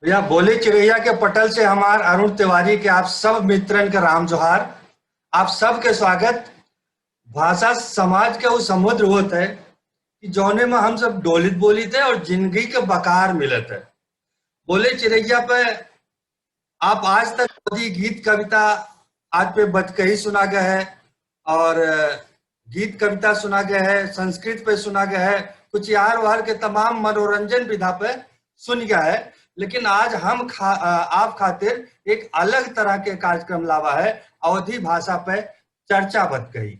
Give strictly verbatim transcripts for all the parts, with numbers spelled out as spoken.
भैया, बोली चिरैया के पटल से हमार अरुण तिवारी के आप सब मित्रन के राम जोहार। आप सबके स्वागत। भाषा समाज के उ समुद्र होत है कि जौने में हम सब डोलित बोलित है और जिंदगी के बकार मिलत है। बोली चिरैया पे आप आज तक अवधी गीत कविता, आज पे बतकही सुना गया है और गीत कविता सुना गया है, संस्कृत पे सुना गया है, कुछ यार वार के तमाम मनोरंजन विधा पे सुन गया है, लेकिन आज हम खा-, अ, आप खातिर एक अलग तरह के कार्यक्रम लावा है, अवधी भाषा पे चर्चा बतकही।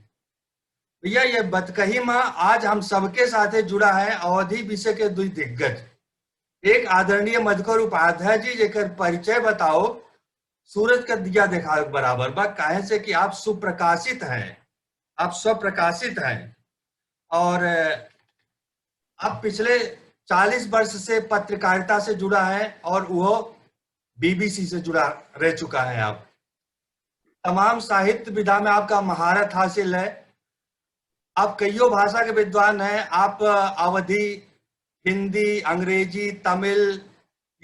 भैया, ये बतकही में आज हम सबके साथे जुड़ा है अवधी विषय के दुई दिग्गज, एक आदरणीय मधुकर उपाध्याय जी, जेकर परिचय बताओ सूरज का दिया देखा बराबर बा, काहे से कि आप सुप्रकाशित हैं, आप स्वप्रकाशित हैं और, अ, आप पिछले चालीस वर्ष से पत्रकारिता से जुड़ा है और वो बीबीसी से जुड़ा रह चुका है। आप तमाम साहित्य विधा में आपका महारत हासिल है। आप कईयों भाषा के विद्वान हैं। आप अवधी, हिंदी, अंग्रेजी, तमिल,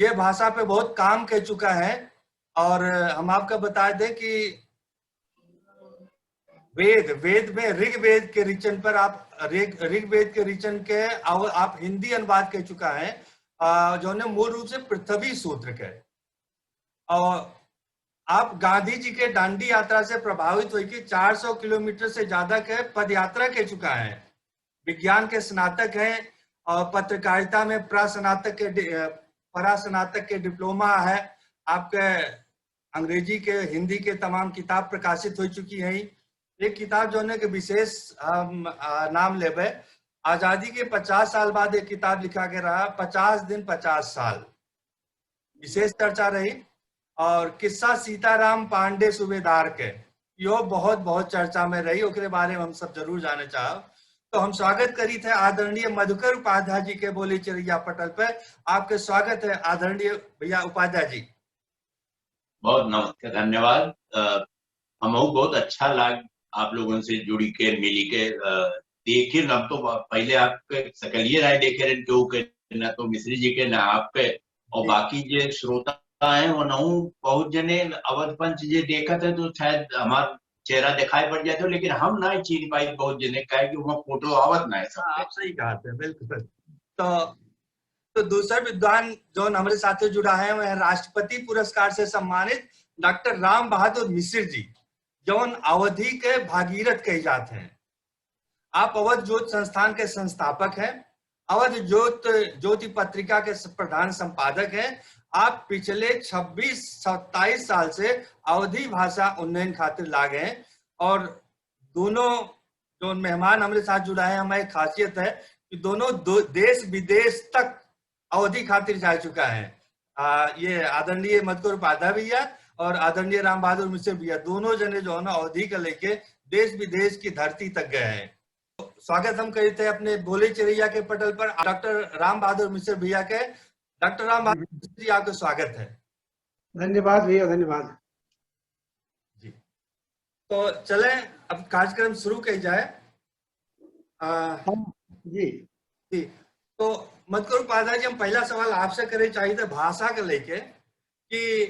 ये भाषा पे बहुत काम कर चुका है। और हम आपका बता दें कि वेद, वेद में ऋग्वेद के ऋचन पर आप ऋग-, ऋग्वेद के ऋचन के अव-, आप हिंदी अनुवाद कर चुका है, अ, जो ने मूल रूप से पृथ्वी सूत्र के। और आप गांधी जी के डांडी यात्रा से प्रभावित होके चार सौ किलोमीटर से ज्यादा के पदयात्रा कर चुका है। विज्ञान के स्नातक हैं और पत्रकारिता में प्रास्नातक के डि-, अ, परास्नातक के डिप्लोमा है। आपके अंग्रेजी के, हिंदी के तमाम किताब प्रकाशित हो चुकी हैं। एक किताब जौने के विशेष हम, अ, नाम लेबे, आजादी के पचास साल बाद एक किताब लिखा गया रहा, पचास दिन पचास साल। विशेष चर्चा रही। और किस्सा सीताराम पांडे सूबेदार के, यो बहुत, बहुत चर्चा में रही, ओकरे बारे में हम सब जरूर जाने चाहब। तो हम स्वागत करी थे आदरणीय मधुकर उपाध्याय जी के बोली चिरैया पटल पे। आपके स्वागत है आदरणीय भैया उपाध्याय जी। बहुत नमस्कार, धन्यवाद। अ, हमहू बहुत अच्छा लाग आप लोगन से जुड़ी के, मिली के। अ, देखिन, हम तो ब-, पहिले आपके सकलिए नाहीं देखे रहन, केहू के, ना तो मिश्री जी के, ना आपके। और जी। बाकी जे श्रोता हैं, उनहू बहुत जने अवध पंच जे देखत हैं, तो शायद हमार चेहरा दिखाई पड़ जात हो, लेकिन हम नाहीं चीन पाई बहुत जने, काहे कि वहाँ फोटो आवत नाहीं है सबके। हाँ, आप सही कहा थे, बिल्कुल। तो तो दूसर विद्वान जौन हमरे साथे जुड़ा है, वह राष्ट्रपति पुरस्कार से सम्मानित डॉक्टर राम बहादुर मिसिर जी, जौन अवधी के भागीरथ कहे जात हैं। आप अवध ज्योत संस्थान के संस्थापक हैं, अवध ज्योत, ज्योति पत्रिका के स-, प्रधान संपादक हैं। आप पिछले छब्बीस सत्ताईस साल से अवधी भाषा उन्नयन खातिर लागे हैं और दोनों जो मेहमान हमरे साथ जुड़ा है, हमारी खासियत है कि दोनों दो, देश विदेश तक अवधी खातिर जा चुका है। आ, ये आदरणीय मधुकर उपाध्याय भैया और आदरणीय राम बहादुर मिश्र भैया, दोनों जने जो है ना, अवधी का लेके देश विदेश की धरती तक गए हैं। स्वागत हम करी थे अपने बोली चिरैया के पटल पर डॉक्टर राम बहादुर मिश्र भैया के। डॉक्टर राम बहादुर मिश्र जी, आपका स्वागत है। धन्यवाद भैया, धन्यवाद। जी, तो चले, अब कार्यक्रम शुरू कई जाए। आ, हाँ, जी। जी, तो मधुकर उपाध्याय जी, हम पहला सवाल आपसे करे चाहिए थे भाषा के लेके कि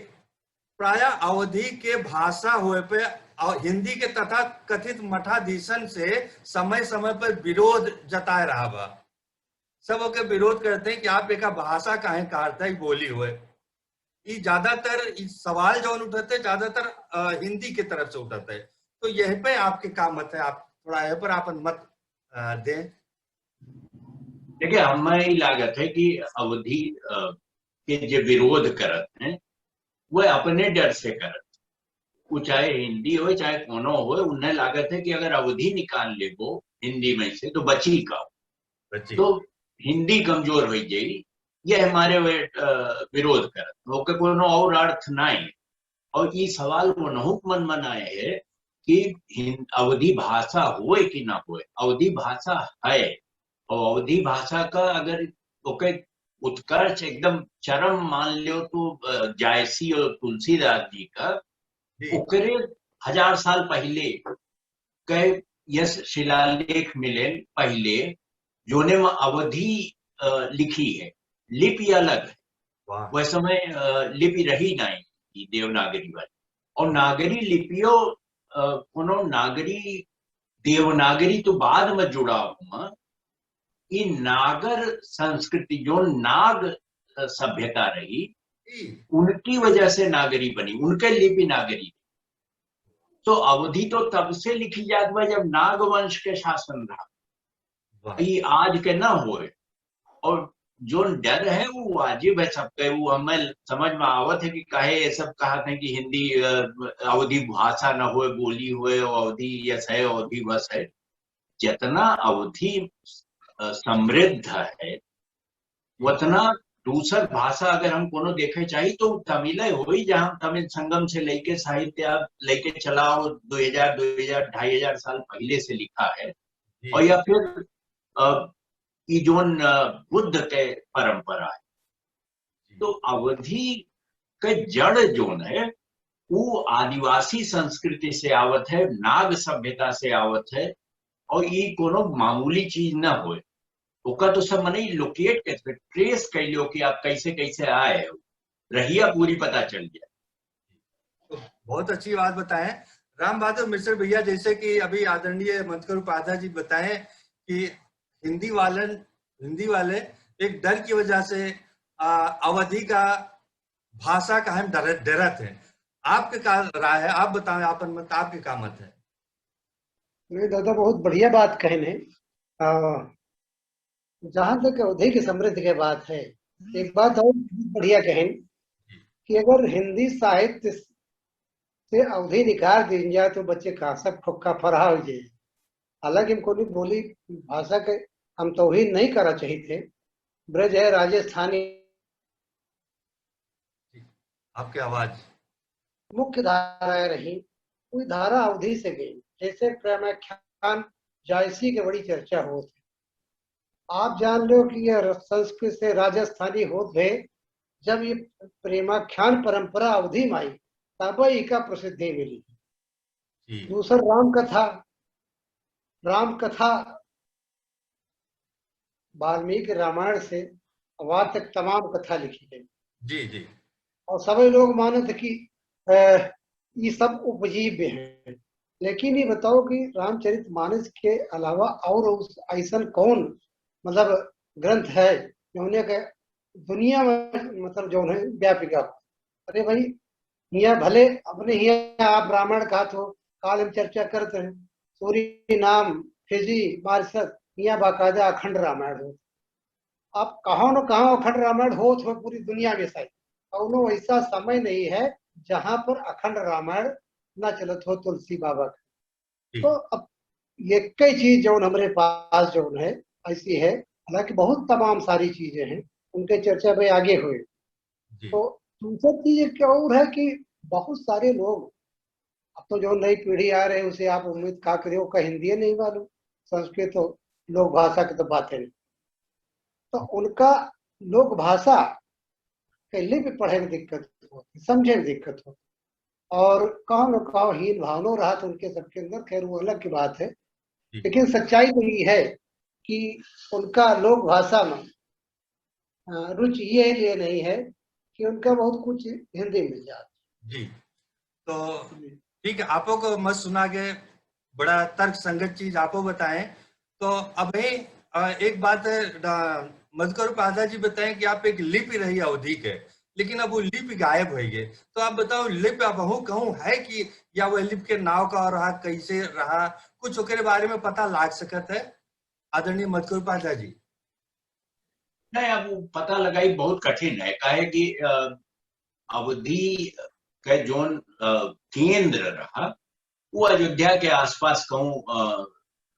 प्रायः अवधी के भाषा होए पे अव-, हिंदी के तथाकथित मठाधीशन से समय समय पर विरोध जताए रहा बा। सब ओके विरोध करते हैं कि आप एका भाषा काहे कहत है, बोली होए। ई ज्यादातर, ई सवाल जौन उठत है, ज्यादातर, अ, हिंदी के तरफ से उठत है। तो यह पे आपके का मत है, आप थोड़ा यह पर आपन मत, अ, दें। देखिए, हमें ई लागत है कि अवधी, अ, के जे विरोध करत हैं, वह अपने डर से करत। वो चाहे हिंदी होए, चाहे कोनो होए, उन्हें लागत है कि अगर अवधी निकाल लेबो हिंदी में से, तो बची का? बची। तो हिंदी कमजोर हो जाई, ये हमारे वे, अ, विरोध करत। ओके कोनो और अर्थ नाहीं। और ई सवाल उनहू के मन में आए है कि हिन-, अवधी भाषा होए कि ना होए, अवधी भाषा है। और अवधी भाषा का अगर ओके उत्कर्ष एकदम चरम मान लो तो, अ, जायसी और तुलसीदास जी का, जी। ओकरे हजार साल पहले के यस शिलालेख मिलेन पहले, जोने में अवधी, अ, लिखी है, लिपि अलग है। वाह। वह समय, अ, लिपि रही नाई, ई देवनागरी वाली। और नागरी लिपियो, अ, कोनो नागरी, देवनागरी तो बाद में जुड़ा हुआ, ई नागर संस्कृति, जो नाग, अ, सभ्यता रही, जी। उनकी वजह से नागरी बनी, उनके लिपि नागरी। तो अवधी तो तब से लिखी जात बा, जब नाग वंश के शासन रहा। वाह। ई आज के ना होए। और जो डर है, वो वाजिब है सबके। वो हमें समझ में आवत है कि काहे ये सब कहत हैं कि हिंदी, अ, अवधी भाषा न होए, बोली होए, और अवधी यस है, अवधी वस है। जितना अवधी, अ, समृद्ध है, उतना दूसर भाषा अगर हम कोनो देखे चाही, तो तमिले होई, जहाँ तमिल संगम से लेके साहित्य लेके चलाओ, दो हजार, दो हजार, ढाई हजार साल पहले से लिखा है। जी। और या फिर, अ, ई जोन, अ, बुद्ध के परंपरा है, जी। तो अवधी के जड़ जोन है, वो आदिवासी संस्कृति से आवत है, नाग सभ्यता से आवत है, और ई कोनो मामूली चीज न होए। ओका तो सब मनई locate करके trace कर लियो कि आप कैसे कैसे आए हो, रहिया पूरी पता चल जाए। तो बहुत अच्छी बात बताए राम बहादुर मिश्र भैया, जैसे कि अभी आदरणीय मधुकर उपाध्याय जी बताए कि हिंदी वालन, हिंदी वाले एक डर की वजह से, आ, अवधी का भाषा का हम डर, डरत हैं। आपके का राय है, आप बताएं, आपन मत, आपके का मत है? नहीं दादा, बहुत बढ़िया बात कहने। आ, जहाँ तक अवधी की समृद्धि के बात है, एक बात और बहुत बढ़िया कहन कि अगर हिंदी साहित्य से अवधी निकाल दी जाए तो बच्चे का सब खोखा फरहा हो जाए। हालांकि हम कोई बोली भाषा के हम तौहीन नहीं करा चाहिए थे। ब्रज है राजस्थानी। आपकी आवाज। मुख्य धाराएं रही, कोई धारा अवधी से गई, जैसे प्रेमाख्यान जायसी के बड़ी चर्चा होत है। आप जान लो कि यह संस्कृत से राजस्थानी होत है। जब ये प्रेमाख्यान परंपरा अवधी में आई, तब इका प्रसिद्धि मिली। जी। दूसर राम कथा, राम कथा वाल्मीकि रामायण से अब आज तक तमाम कथा लिखी गई। जी, जी। और सभी लोग मानत कि, अ, ये सब उपजीव्य हैं, लेकिन ये बताओ कि रामचरित मानस के अलावा और उस ऐसन कौन, मतलब, ग्रंथ है जौने के दुनिया में, मतलब, जौन है व्यापिका हो? अरे भाई, हियाँ भले अपने हियाँ आप रामायण कहत हो, काल हम चर्चा करत हैं, सूरीनाम, फिजी, मॉरिशस, हियाँ बाकायदा अखंड रामायण हो। आप कहाँ न कहाँ अखंड रामायण होत हो पूरी दुनिया में शायद, कौनो ऐसा समय नहीं है जहाँ पर अखंड रामायण न चलत हो तुलसी बाबा का। जी। तो अब ये कई चीज जौन हमरे पास जौन है ऐसी है, हालांकि बहुत तमाम सारी चीजें हैं, उनके चर्चा में आगे हुए। जी। तो दूसरी चीज एक और है कि बहुत सारे लोग, अब तो जो नई पीढ़ी आ रही है उसे आप उम्मीद का करियो का हिंदी नहीं मालूम, संस्कृत तो लोक भाषा की तो बात है नहीं, तो उनका लोक भाषा के लिपि पढ़े में दिक्कत हो, समझे में दिक्कत हो, और कौन कौन हीन भावनो रहा तो उनके सबके अंदर, खैर वो अलग की बात है। जी। लेकिन सच्चाई तो ये है कि उनका लोक भाषा में, अ, रुचि ये लिए नहीं है कि उनका बहुत कुछ हिंदी मिल जाए। जी, तो जी। ठीक है, आपो को मत सुना के बड़ा तर्क संगत चीज आपो बताएं। तो अभी, अ, एक बात है, अ, मधुकर उपाध्याय जी बताएं कि आप एक लिपि रही अवधी के, लेकिन अब वो लिपि गायब हो गए। तो आप बताओ, लिपि अब हूँ कहूँ है कि, या वह लिपि के नाव का रहा, कैसे रहा, कुछ ओकरे बारे में पता लाग सकत है आदरणीय मधुकर उपाध्याय जी? नहीं, अब वो पता लगाई बहुत कठिन है, काहे कि, अ, अवधी के जोन, अ, केंद्र रहा, वो अयोध्या के आसपास कहूँ, अ,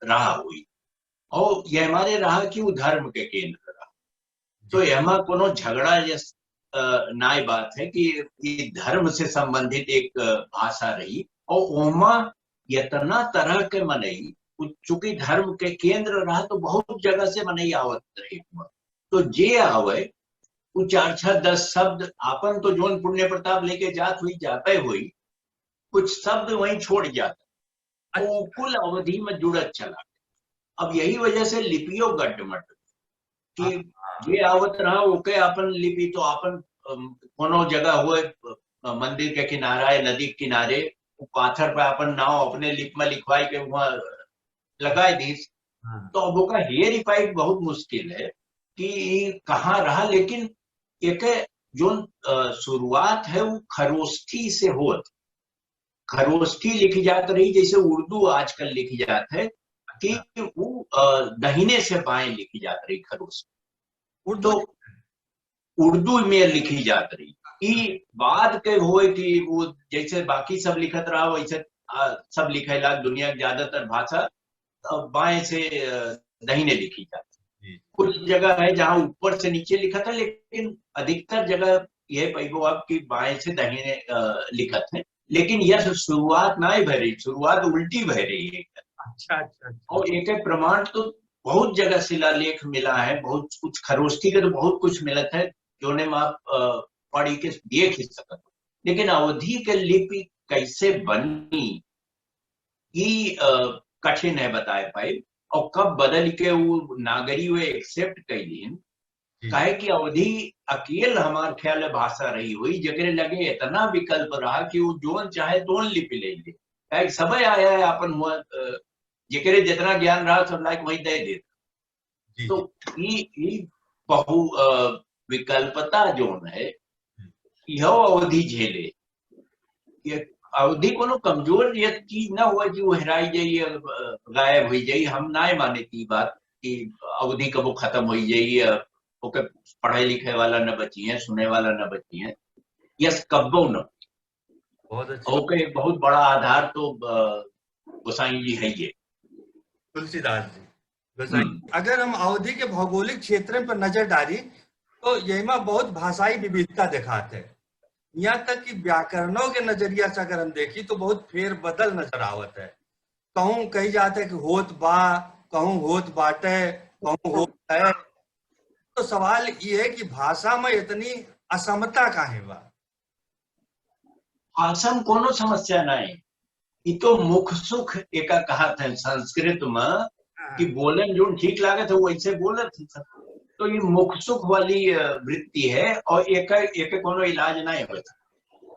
रहा हुई। और ये हमारे रहा कि वो धर्म के केंद्र रहा। तो जी। एमा कोनो झगड़ा जस, अ, नाय बात है कि ये धर्म से संबंधित एक, अ, भाषा रही और ओमा इतना तरह के मनई, उ-, चूंकि धर्म के केंद्र रहा तो बहुत जगह से मनई आवत रही हुआ। तो जे आवे, उ चार छह दस शब्द आपन तो जोन पुण्य प्रताप लेके जात हुई, जाते हुई, कुछ शब्द वहीं छोड़ जाता। अच्छा। वो कुल अवधी में जुड़त चला गया। अब यही वजह से लिपियो गड्डमट कि हाँ, हाँ। जे आवत रहा, ओके आपन लिपि तो आपन, अ, अम, कोनो जगह होए, अ, मंदिर के किनारा या नदी के किनारे, वो पाथर पे अपन नाव अपने लिप में लिखवाई के वहाँ लगाए दीस। हाँ। तो अब ओका हेरिफाई बहुत मुश्किल है कि ई कहाँ रहा, लेकिन एके जोन, अ, शुरुआत है वो खरोष्ठी से होत। खरोष्ठी लिखी जात रही, जैसे उर्दू आजकल लिखी जात है कि हाँ। वो, अ, दहिने से बाएं लिखी जात रही खरोष्ठी। उर्दू तो उर्दू में लिखी जात रही। ई बाद के होए कि वो जैसे बाकी सब लिखत रहा वैसे, अ, सब लिखेला, दुनिया के ज्यादातर भाषा, अ, बाएं से, अ, दहिने लिखी जात। जी। कुछ जगह है जहाँ ऊपर से नीचे लिखत है, लेकिन अधिकतर जगह ये पैबो आप कि बाएं से दहिने, अ, लिखत है। लेकिन यह शुरुआत ना ही भय रही, शुरुआत उल्टी भय रही है। अच्छा, अच्छा, अच्छा। और एक प्रमाण तो बहुत जगह शिलालेख मिला है, बहुत कुछ खरोष्ठी के तो बहुत कुछ मिलत है, जोने में आप, अ, पढ़ी के देख ही सकत हो। लेकिन अवधी के लिपि कैसे बनी, ई, अ, कठिन है बताए पाई। और कब बदल के वो नागरी वे एक्सेप्ट कैलीन, जी। काहे कि अवधी अकेल हमार ख्याल है भाषा रही हुई, जेकरे लगे इतना विकल्प रहा कि वो जोन चाहे तोन लिपि ले ले। काहे कि सबे आया है आपन हुआ, अ, जेकरे जितना ज्ञान रहा सब लायक वही दे देता। जी, तो जी। ई, ई बहु, अ, विकल्पता जोन है, हम्म। यह अवधी झेले। ये अवधी कोनो कमजोर ये चीज ना हुआ कि वो हेराई जाई या, अ, गायब हुई जाई। हम ना माने ती बात कि अवधी कबो खत्म हुई जाई या ओके पढ़े लिखे वाला न बची है, सुने वाला न बची है। यस, कब्बो न। बहुत अच्छा। ओके, बहुत बड़ा आधार तो, अ, गोसाई जी है ये। तुलसीदास जी। गोसाई, हम्म। अगर हम अवधी के भौगोलिक क्षेत्र पर नजर डाली, तो यही में बहुत भाषाई विविधता दिखात है। यहाँ तक कि व्याकरणों के नजरिया से अगर हम देखी, तो बहुत फेरबदल नजर आवत है। कहूँ कही जात है कि होत बा, कहूँ होत बाटे, कहूँ होत है। तो सवाल ये है कि भाषा में इतनी असमता काहे बा? भाषा में कोनो समस्या नहीं, ई तो मुख सुख एका कहत है संस्कृत में, हाँ। कि बोलन जोन ठीक लागत है वैसे बोलत है सब। तो ये मुख सुख वाली, अ, वृत्ति है और एक, एक कोनो इलाज नहीं होता,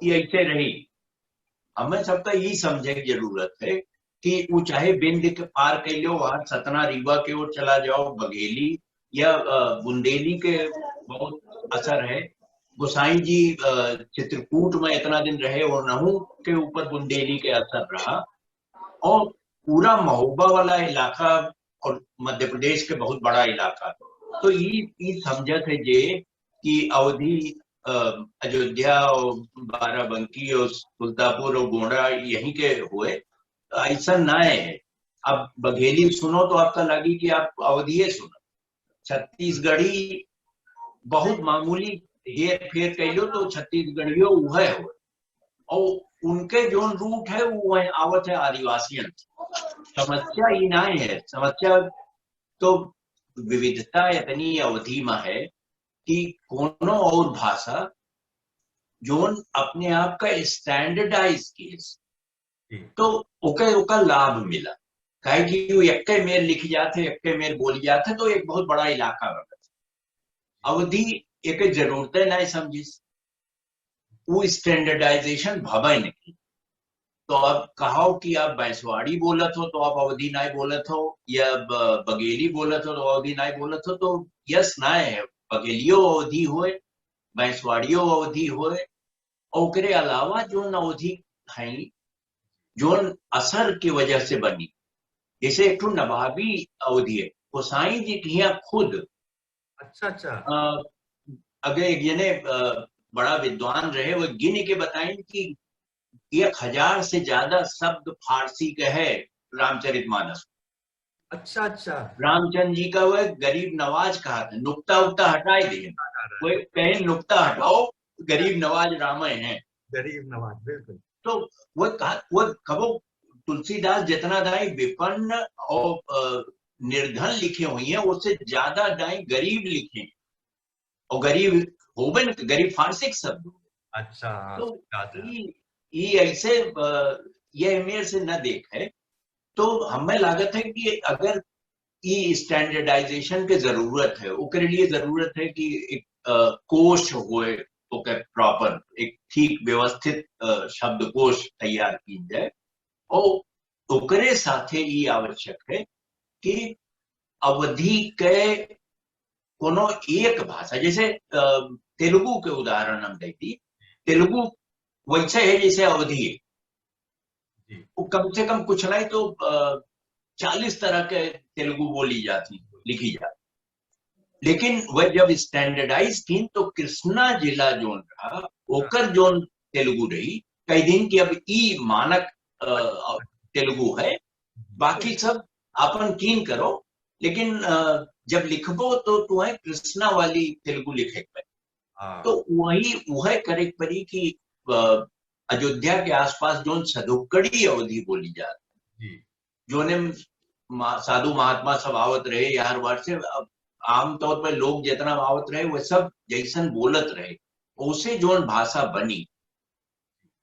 ये ऐसे रही। हमें सबका ई समझे के जरूरत है कि वो चाहे बिंद के पार कर लो, वहां सतना रीवा के ओर चला जाओ, बघेली या, अ, बुंदेली के बहुत असर है। गोसाई जी, अ, चित्रकूट में इतना दिन रहे, उनहू के ऊपर बुंदेली के असर रहा। और पूरा महोबा वाला इलाका और मध्य प्रदेश के बहुत बड़ा इलाका, तो ई, ई समझत है जे कि अवधी, अ, अयोध्या और बाराबंकी और सुल्तापुर और गोंडा यहीं के हुए, ऐसा ना है। अब बघेली सुनो तो आपका लगी कि आप अवधिये सुनो। छत्तीसगढ़ी बहुत मामूली हेर फेर कइलो तो छत्तीसगढ़ियो उहे हो, और उनके जोन रूट है वो वहीं आवत है आदिवासियन। समस्या ही ना है, समस्या तो विविधता इतनी अवधी में है कि कोनो और भाषा जोन अपने आप का स्टैंडर्डाइज की है, जी। तो ओके, ओका लाभ मिला, काहे कि वो एक्के मेर लिखी जात है, एक्के मेर बोली जात है, तो एक बहुत बड़ा इलाका बना। अवधी एक जरूरत है ना समझिस, वो स्टैंडर्डाइजेशन भवे नहीं। तो अब कहो कि आप बैसवाड़ी बोलत हो तो आप अवधी नाय बोलत हो, या ब-, बघेली बोलत हो तो अवधी नाय बोलत हो, तो यस नाय है, बघेलियो अवधी होए, बैसवाड़ियो अवधी होए, ओकरे अलावा जोन अवधी हैं, जोन असर के वजह से बनी, जैसे एक ठो नवाबी अवधी है, गोसाई जी के यहाँ खुद। अच्छा, अच्छा। अ, अगर एक जने, अ, बड़ा विद्वान रहे, वो गिन के बताइन कि एक हजार से ज्यादा शब्द फारसी के है रामचरितमानस। अच्छा, अच्छा। रामचंद्र जी का वो गरीब नवाज कहा था, नुक्ता उक्ता हटाए दिए। हाँ, हाँ, हाँ। वो कहे, "नुक्ता हटाओ, गरीब नवाज रामे हैं।" गरीब नवाज, बिल्कुल। तो वो कहा, वो कबो तुलसीदास जितना दाई विपन्न और, अ, निर्धन लिखे हुए हैं, उससे ज्यादा दाई गरीब लिखे हैं। और गरीब होबे न, गरीब फारसी के शब्द। अच्छा, हाँ, तो सही बात है। ई, ई ऐसे, अ, ये मेर से न देख है, तो हमें लागत है कि अगर ई स्टैंडर्डाइजेशन के जरूरत है, ओकरे लिए जरूरत है कि एक, अ, कोश होए, ओके प्रॉपर, एक ठीक व्यवस्थित, अ, शब्दकोश तैयार की जाए। और ओकरे साथे ई आवश्यक है कि अवधी के कोनो एक भाषा, जैसे, अ, तेलुगु के उदाहरण हम दे दी, तेलुगु वैसे है जैसे अवधी है। जी। वो कम से कम कुछ नहीं तो, अ, चालीस तरह के तेलुगु बोली जाती, लिखी जाती। लेकिन वह जब स्टैंडर्डाइज की तो कृष्णा जिला जोन रहा, ओकर जोन तेलुगु रही, कह दिन कि अब ई मानक, अ, अ, तेलुगु है, बाकी सब आपन कीन करो, लेकिन, अ, जब लिखबो तो तुम्हें कृष्णा वाली तेलुगु लिखे के पड़ी। हाँ। तो वही, वह करे के पड़ी कि, अ, अयोध्या के आसपास जोन सधुक्कड़ी अवधी बोली जात, जी। जोने मा-, साधु महात्मा सब आवत रहे, यार वार से, अब आमतौर पर लोग जितना आवत रहे, वह सब जैसन बोलत रहे, उसे जोन भाषा बनी,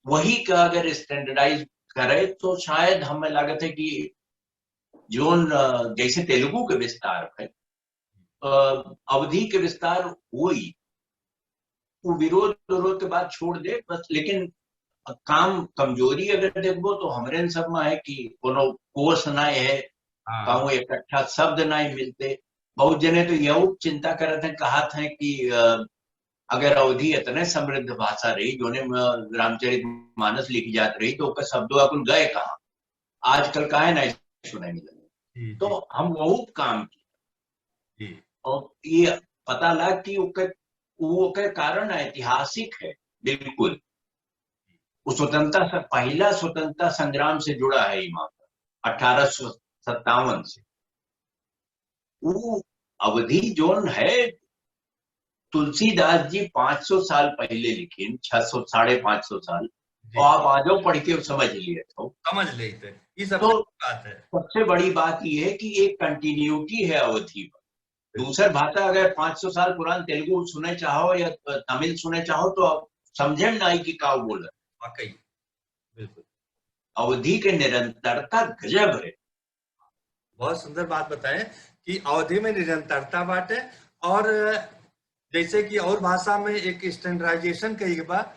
वही का अगर स्टैंडर्डाइज करे, तो शायद हमें लागत है कि जोन, अ, जैसे तेलुगु के विस्तार है, अ, अवधी के विस्तार होई, वो विरोध विरोध के बात छोड़ दे बस। लेकिन काम कमजोरी अगर देखबो तो हमरे सब में है कि कोनो कोश ना है, हाँ। कहूँ इकट्ठा शब्द ना मिलते। बहुत जने तो यहू चिंता करत हैं, कहत हैं कि, अ, अगर अवधी इतने समृद्ध भाषा रही, जोने में रामचरित मानस लिखी जात रही, तो ओकर शब्दवा कुल गए कहाँ? आजकल काहे ना सुने मिले? जी, तो जी। हम वहू काम की। जी। और ये पता लग कि ओकर, वो ओकर कारण ऐतिहासिक है, बिल्कुल। वो स्वतंत्रता स-, पहला स्वतंत्रता संग्राम से जुड़ा है ये मामला, अठारह सौ सत्तावन से। वो अवधी जोन है, तुलसीदास जी पाँच सौ साल पहले लिखिन, छह सौ, साढ़े पाँच सौ साल, जी। और आप आजो पढ़ के समझ लिए तो। समझ लेते, ये सब तो बात है। सबसे बड़ी बात ये है कि एक कंटिन्यूटी है अवधी में। दूसर भाषा अगर पाँच सौ साल पुरान तेलुगु सुने चाहो या तमिल सुने चाहो तो आप समझे ना कि का बोल रहे। वाकई, बिल्कुल। अवधी के निरंतरता गजब है। बहुत सुंदर बात बताए कि अवधी में निरंतरता बाटे और जैसे कि और भाषा में एक स्टैंडर्डाइजेशन कही के बा,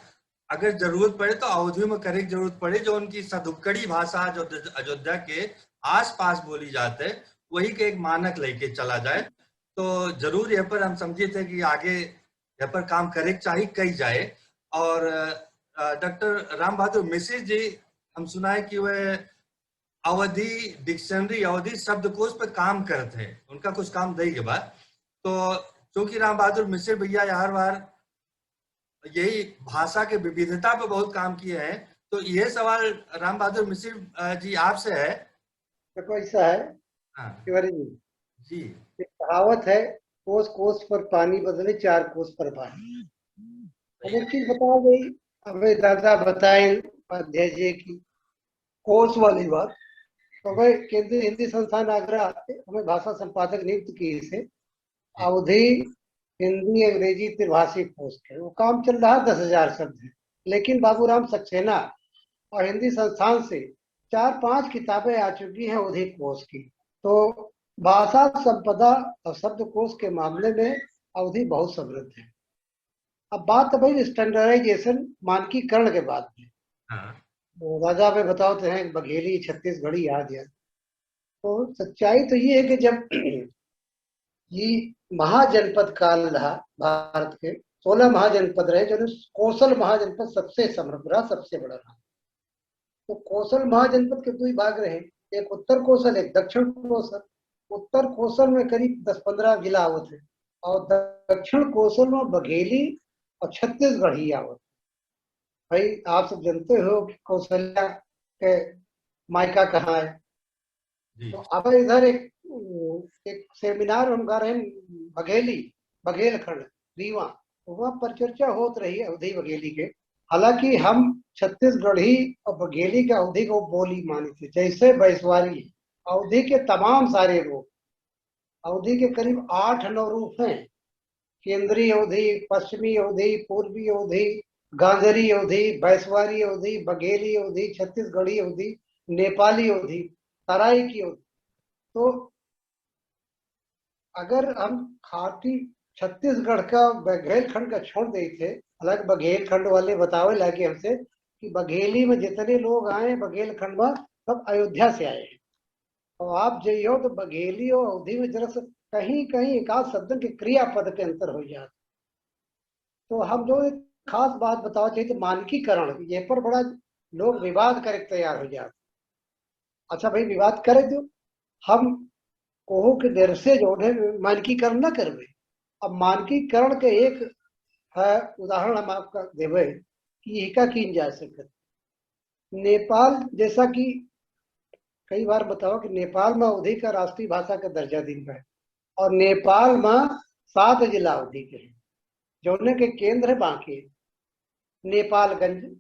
अगर जरूरत पड़े तो अवधी में करे के जरूरत पड़े, जो उनकी सधुक्कड़ी भाषा जो अयोध्या के आसपास बोली जाते, वही के एक मानक लेके चला जाए। तो जरूर यह पर हम समझे थे कि आगे यह पर काम करे के चाहिए, कही जाए। और, अ, डॉक्टर राम बहादुर मिश्र जी, हम सुना है कि वह अवधी डिक्शनरी, अवधी शब्दकोश पे काम करत हैं, उनका कुछ काम दई के बा। तो चूंकि राम बहादुर मिश्र भैया हर बार यही भाषा के विविधता पे बहुत काम किए हैं, तो ये सवाल राम बहादुर मिश्र, अ, जी आपसे है। देखो, ऐसा है, हाँ। तिवारी जी, जी। एक कहावत है, "कोस कोस पर पानी बदले, चार कोस पर पानी।" अब एक चीज बताओ भाई, अबे दादा बताए उपाध्याय जी की कोस वाली बात, तो भाई केंद्रीय हिंदी संस्थान आगरा हमें भाषा संपादक नियुक्त किए से अवधी, हिंदी, अंग्रेजी, त्रिभाषी कोस के वो काम चल रहा, दस हजार शब्द है, लेकिन बाबूराम सक्सेना और हिंदी संस्थान से चार पांच किताबें आ चुकी हैं अवधी कोस की। तो भाषा संपदा और शब्दकोश के मामले में अवधी बहुत समृद्ध है। अब बात तो भाई स्टैंडर्डाइजेशन, मानकीकरण के बात में। हाँ। तो राजा में बताओ तो हैं बघेली, छत्तीसगढ़ी याद है। तो सच्चाई तो ये है कि जब ये महाजनपद काल रहा भारत के, सोलह महाजनपद रहे, जो कोसल महाजनपद सबसे समृद्ध रहा, सबसे बड़ा रहा। तो कोसल महाजनपद के दो ही भाग रहे, एक उत्तर कोसल, एक दक्षिण कोसल। उत्तर कोसल में करीब दस पन्द्रह जिला आवत है और दक्षिण कोसल में बघेली और छत्तीसगढ़ी आवत है। भाई, आप सब जानते हो कि कौशल्या के मायका कहाँ है। जी। तो अब इधर एक, एक सेमिनार हम कर रहे हैं बघेली, बघेलखंड, रीवा, वहाँ पर चर्चा होत रही है अवधी बघेली के। हालांकि हम छत्तीसगढ़ी और बघेली के अवधी को बोली मानी थी, जैसे बैसवारी, अवधी के तमाम सारे रूप। अवधी के करीब आठ नौ रूप हैं, केंद्रीय अवधी, पश्चिमी अवधी, पूर्वी अवधी, गांधारी अवधी, बैसवारी अवधी, बघेली अवधी, छत्तीसगढ़ी अवधी, नेपाली अवधी, तराई की अवधी। तो अगर हम खाटी छत्तीसगढ़ का बघेलखंड का छोड़ देते थे, हालांकि बघेल खंड वाले बतावे लागे हमसे कि बघेली में जितने लोग आए, बघेल खंड में, सब अयोध्या से आए हैं। और आप जइयो तो बघेली और अवधी में जरा से कहीं कहीं एक आध शब्दन के क्रियापद के अंतर हो जात। तो हम जो एक खास बात बतावा चाहिए तो मानकीकरण, ये पर बड़ा लोग विवाद करे के तैयार हो जात। अच्छा भाई, विवाद करे दो, हम कोहू के डर से जो है मानकीकरण ना करबे। अब मानकीकरण के एक है उदाहरण हम आपका देवे कि एका कीन जा सकत। नेपाल जैसा कि कई बार बतावा कि नेपाल में अवधी का राष्ट्रीय भाषा का दर्जा दिन है और नेपाल में सात जिला अवधी के हैं, जौने के केंद्र है बांके, नेपालगंज,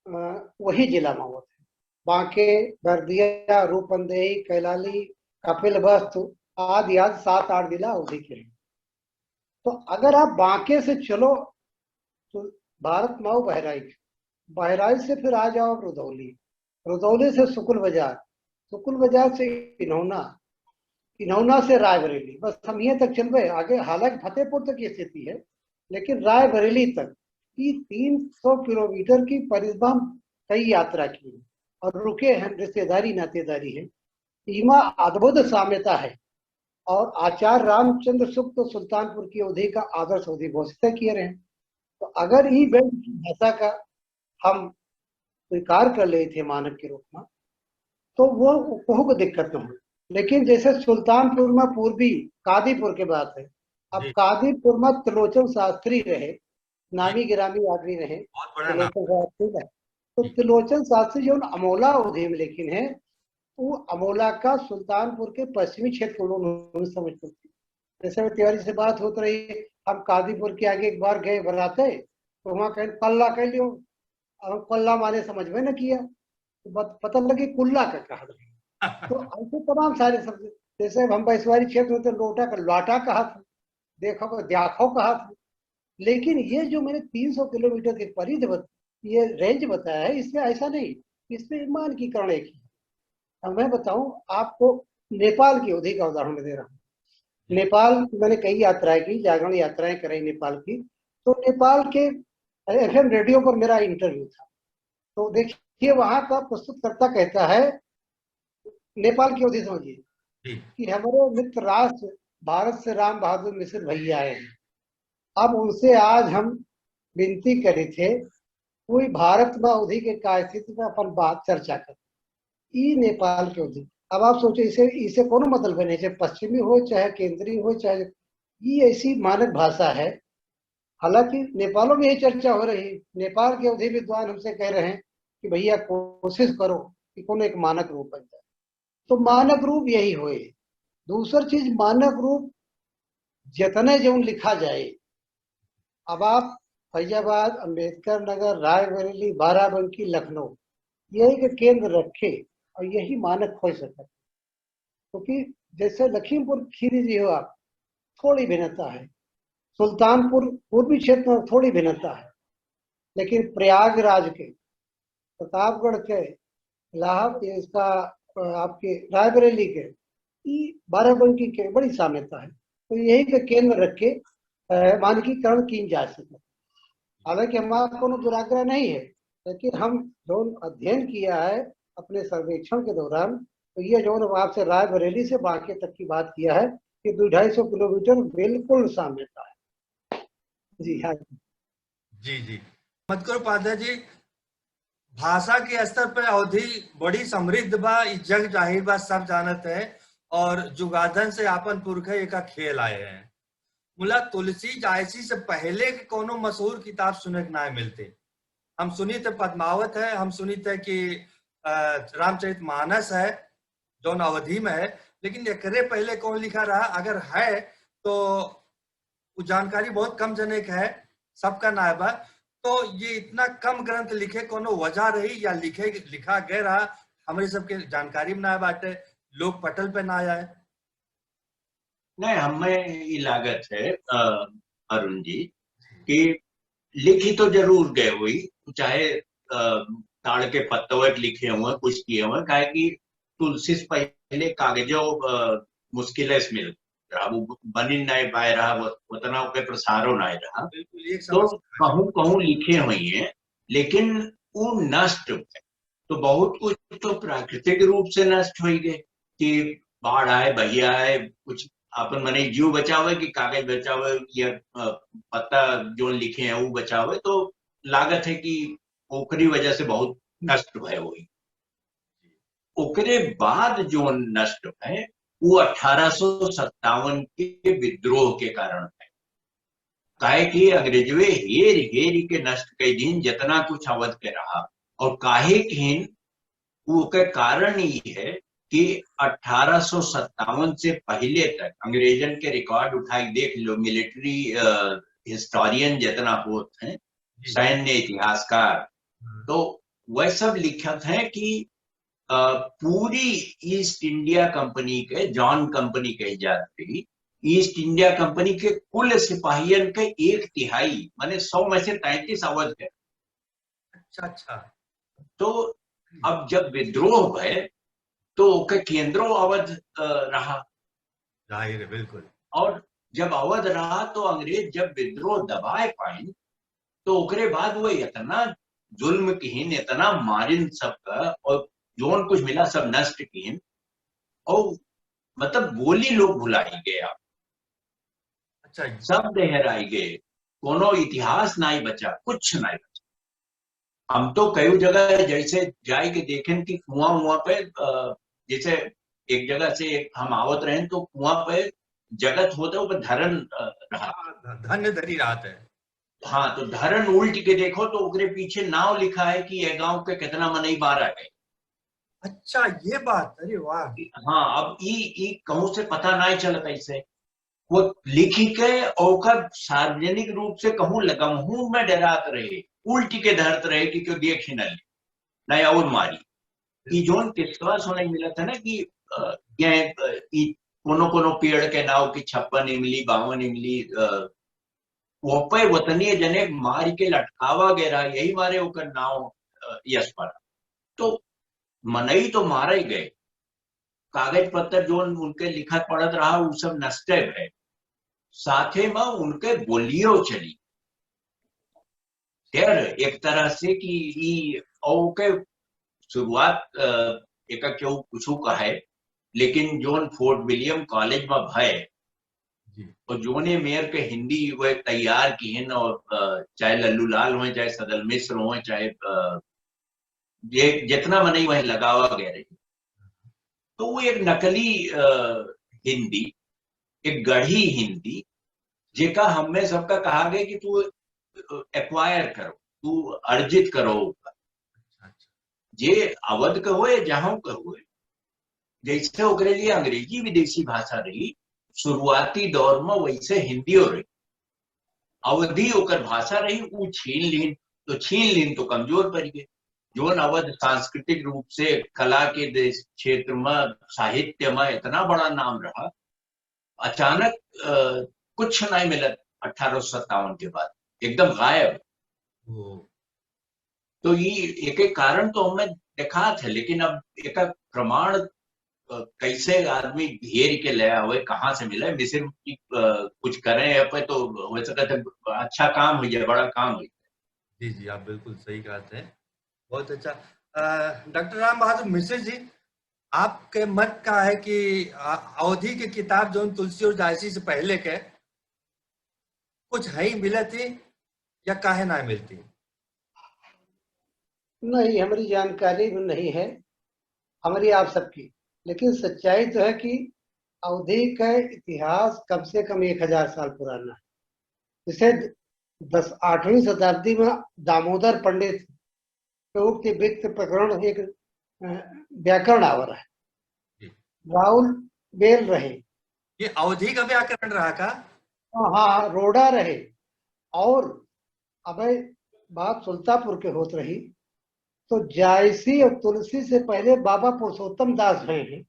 अ, वही जिला में होते हैं। बांके, बर्दिया, रूपंदेही, कैलाली, कपिलवस्तु आदि आदि सात आठ जिला अवधी के हैं। तो अगर आप बांके से चलो तो भारत माऊ बहराइच, बहराइच से फिर आ जाओ आप रुदौली, रुदौली से सुकुल बाजार, सुकुल बाजार से इनौना, इनौना से रायबरेली, बस हम ये तक चलबे आगे। हालांकि फतेहपुर तक ये स्थिति है, लेकिन रायबरेली तक ये तीन सौ किलोमीटर की परिक्रमा हम कई यात्रा की है और रुके हैं, रिश्तेदारी नातेदारी है। इमा अद्भुत साम्यता है। और आचार्य रामचंद्र शुक्ल तो सुल्तानपुर की अवधी का आदर्श अवधी घोषित किए रहे। तो अगर ई बेल्ट की भाषा का हम स्वीकार कर लेते हैं मानक के रूप में, तो वो कोहू को दिक्कत न हो। लेकिन जैसे सुल्तानपुर में पूर्वी कादीपुर के बात है, अब जी। कादीपुर में त्रिलोचन शास्त्री रहे, नामी जी। गिरामी आदमी रहे, बहुत बड़ा नाम। त्रिलोचन शास्त्री रहे। तो जी। त्रिलोचन शास्त्री जो अमोला अवधी में लेकिन है, वो अमोला का सुल्तानपुर के पश्चिमी क्षेत्र को उन्होंने समझते थे। जैसे मैं तिवारी से बात होत रही, हम कादीपुर के आगे एक बार गए बराते, तो वहाँ कहीं कल्ला कह लियो, अब हम कल्ला माने समझ में न किया, तो बत-, पता लगे कुल्ला का कहा था। तो ऐसे तमाम सारे शब्द, जैसे अब हम बैसवारी क्षेत्र में तो लोटा का लाटा कहा था, देखो को द्याखो कहा था, लेकिन ये जो मैंने तीन सौ किलोमीटर की परिधि बत-, ये रेंज बताया है, इसमें ऐसा नहीं, इसमें मानकीकरण एक ही है। अब मैं बताऊं आपको, नेपाल की अवधी का उदाहरण दे रहा हूँ। नेपाल की मैंने कई यात्राएं की, जागरण यात्राएं कराई नेपाल की। तो नेपाल के एफएम रेडियो पर मेरा इंटरव्यू था। तो देखिए, वहां का प्रस्तुतकर्ता कहता है, नेपाल की अवधी समझिए, जी। कि हमारे मित्र राष्ट्र भारत से राम बहादुर मिसिर भैया आए हैं। अब उनसे आज हम विनती करे थे, कोई भारत में अवधी के का स्थिति में अपन बात चर्चा कर। ई नेपाल के अवधी। अब आप सोचो, इसे, इसे कोनो मतलब नहीं, चाहे पश्चिमी हो, चाहे केंद्रीय हो, चाहे, ई ऐसी मानक भाषा है। हालांकि नेपालों में ये चर्चा हो रही है, नेपाल के अवधी विद्वान हमसे कह रहे हैं कि भैया कोशिश करो कि कोनो एक मानक रूप बन जाए। तो मानक रूप यही होए। दूसर चीज, मानक रूप जितने जौन लिखा जाए, अब आप फैजाबाद, अंबेडकर नगर, रायबरेली, बाराबंकी, लखनऊ, यही के केंद्र रखे और यही मानक हो सके। क्योंकि जैसे लखीमपुर खीरी जी हो आप, थोड़ी भिन्नता है, सुल्तानपुर पूर्वी क्षेत्र में थोड़ी भिन्नता है, लेकिन प्रयागराज के, प्रतापगढ़ के, इलाहाबाद, इसका, अ, आपके रायबरेली के, ई बाराबंकी के बड़ी साम्यता है। तो यही के केंद्र रख के, अ, मानकीकरण कीन जा सके। हालांकि हमारा कोनो दुराग्रह नहीं है, लेकिन हम जौन अध्ययन किया है अपने सर्वेक्षण के दौरान, तो ये जौन हम आपसे रायबरेली से बांके तक की बात किया है, ये दो ढाई सौ किलोमीटर बिल्कुल साम्यता है। जी हाँ। जी, जी। मत करो पांडे जी, भाषा के स्तर पे अवधी बड़ी समृद्ध बा, ई जग जाहिर बा, सब जानत है, और जुगादन से आपन पुरखे एका खेल आए हैं। मुला तुलसी जायसी से पहले के कोनो मशहूर किताब सुने के ना मिलते। हम सुनित है पद्मावत है, हम सुनित है कि, अ, रामचरित मानस है, जौन अवधी में है, लेकिन एकरे पहले कौन लिखा रहा, अगर है तो उ जानकारी बहुत कम जने के है, सबका ना बा। तो ये इतना कम ग्रंथ लिखे, कोनो वजह रही या लिखे, लिखा गए रहा, हमरे सबके जानकारी में ना बाटे, लोग पटल पे ना आए। नहीं, हमें ई लागत है, अ, अरुण जी, कि लिखी तो जरूर गए हुई, चाहे, अ, ताड़ के पत्तवट लिखे हुए, कुछ किए हुए, काहे कि तुलसी से पहले कागजो, अ, मुश्किल से मिल। रहा, वो बनिन नाय पाए रहा, वो उतना ओके प्रसारो नाय रहा। बिल्कुल, एक तो समस्या है। कहूँ कहूँ लिखे हुई हैं, लेकिन वो नष्ट है। तो बहुत कुछ तो प्राकृतिक रूप से नष्ट हो गए कि बाढ़ आए, भैया आए, कुछ अपन मने जीव बचावे कि कागज बचावे या, अ, पत्ता जो लिखे हैं वो बचावे, तो लागत है कि ओकरी वजह से बहुत नष्ट भय हुई। ओकरे बाद जो नष्ट भय, वो अठारह सौ सत्तावन के विद्रोह के कारण है। काहे कि अंग्रेजवे हेर हेर के नष्ट कई दिन जितना कुछ अवध के रहा, और काहे किन ओके कारण ई है कि अठारह सौ सत्तावन से पहिले तक अंग्रेजन के रिकॉर्ड उठाई देख लो, मिलिट्री, अ, हिस्टोरियन जितना होत हैं, जी। सैन्य इतिहासकार, हम्म। तो वह सब लिखत हैं कि, अ, पूरी ईस्ट इंडिया कंपनी के, जॉन कंपनी कही जात रही, ईस्ट इंडिया कंपनी के कुल सिपाहियन के एक तिहाई, माने सौ में से तैंतीस अवध के। अच्छा, अच्छा। तो हम्म। अब जब विद्रोह भय, तो ओके केंद्रो अवध, अ, रहा। जाहिर है, बिल्कुल। और जब अवध रहा, तो अंग्रेज जब विद्रोह दबाए पाइन, तो ओकरे बाद वो इतना जुल्म किहिन, इतना मारिन सबका, और जोन कुछ मिला सब नष्ट किहिन, और मतलब बोली लोग भुलाई गए आप। अच्छा। शब्द हेराई गए, कोनो इतिहास नाई बचा, कुछ नाई बचा। हम तो कई जगह जैसे जाए के देखेन कि कुआं, कुआं पे, अ, जैसे एक जगह से हम आवत रहेन तो कुआं पे जगत होत है, ऊपर धरन, अ, रहा। हाँ, ध-, धन्य धरी रहत है। हाँ, तो धरन उल्ट के देखो तो ओकरे पीछे नाव लिखा है कि ये गांव के कितना मनई मारा गए। अच्छा, ये बात, अरे वाह। हाँ, अब ई, ई कहूँ से पता नाई चलत ऐसे। वो लिखी के ओकर सार्वजनिक रूप से कहूँ लगमहू में डरात रहे, उल्टी के धरत रहे कि क्यों देख ही न ले, नहीं और मारी। ई जोन किस्सा सुनाई मिला था ना कि, अ, ये, अ, ई कोनो कोनो पेड़ के नाव की छप्पन इमली, बावन इमली, अ, वो पे वतनी जने मार के लटकावा गया रहा, यही मारे ओकर नाव, अ, यश पड़ा। तो मनई तो मारे गए, कागज पत्तर जोन उनके लिखत पढ़त रहा, उ सब नष्टे भय। साथे में उनके बोलियो चली। खैर, एक तरह से कि ई, ओके शुरुआत, अ, एका केहू कुछु कहे, लेकिन जोन फोर्ट विलियम कॉलेज में भय, जी। और जोने मेयर के हिंदी वे तैयार किहिन और, अ, चाहे लल्लू लाल होए, चाहे सदल मिश्र होए, चाहे, अ, जे जितना मनई वहीं लगावा गया रही, तो वो एक नकली, अ, हिंदी, एक गढ़ी हिंदी, जेका हमें सबका कहा गया कि तू, अ, एक्वायर करो, तू अर्जित करो ओकर। अच्छा, अच्छा। जे अवध के होए, जहाँ के होए, जैसे ओकरे लिए अंग्रेजी विदेशी भाषा रही, शुरुआती दौर में वैसे हिंदियो रही। अवधी ओकर भाषा रही, ऊ छीन लीन, तो छीन लीन तो कमजोर पड़ गए। जोन अवध सांस्कृतिक रूप से कला के देश क्षेत्र में, साहित्य में इतना बड़ा नाम रहा, अचानक, अ, कुछ नहीं मिला अठारह सौ सत्तावन के बाद, एकदम गायब। ओ। तो ये एक एक कारण तो हमें देखात है, लेकिन अब एक प्रमाण, अ, कैसे आदमी घेर के ले आवे, कहाँ से मिले, मिसिर की, अ, कुछ करें या पे तो हो सकता है अच्छा काम हो जाए, बड़ा काम हो जाए। जी, जी, आप बिल्कुल सही कहते हैं। बहुत अच्छा। अ, डॉक्टर राम बहादुर मिश्र जी, आपके मत का है कि, अ, अवधी के किताब जोन तुलसी और जायसी से पहले के कुछ है ही मिलत ही या काहे ना मिलती? नहीं, हमारी जानकारी में नहीं है, हमारी आप सबकी। लेकिन सच्चाई तो है कि अवधी का इतिहास कम से कम एक हजार साल पुराना है। जैसे दस, आठवीं शताब्दी में दामोदर पंडित के उक्त वित्त प्रकरण एक, अ, व्याकरण आवर है। जी। राहुल बेल रहे। ये अवधी का व्याकरण रहा का? हाँ, हाँ, रोड़ा रहे। और अबे बात सुल्तापुर के होत रही, तो जायसी और तुलसी से पहले बाबा पुरुषोत्तम दास भए हैं,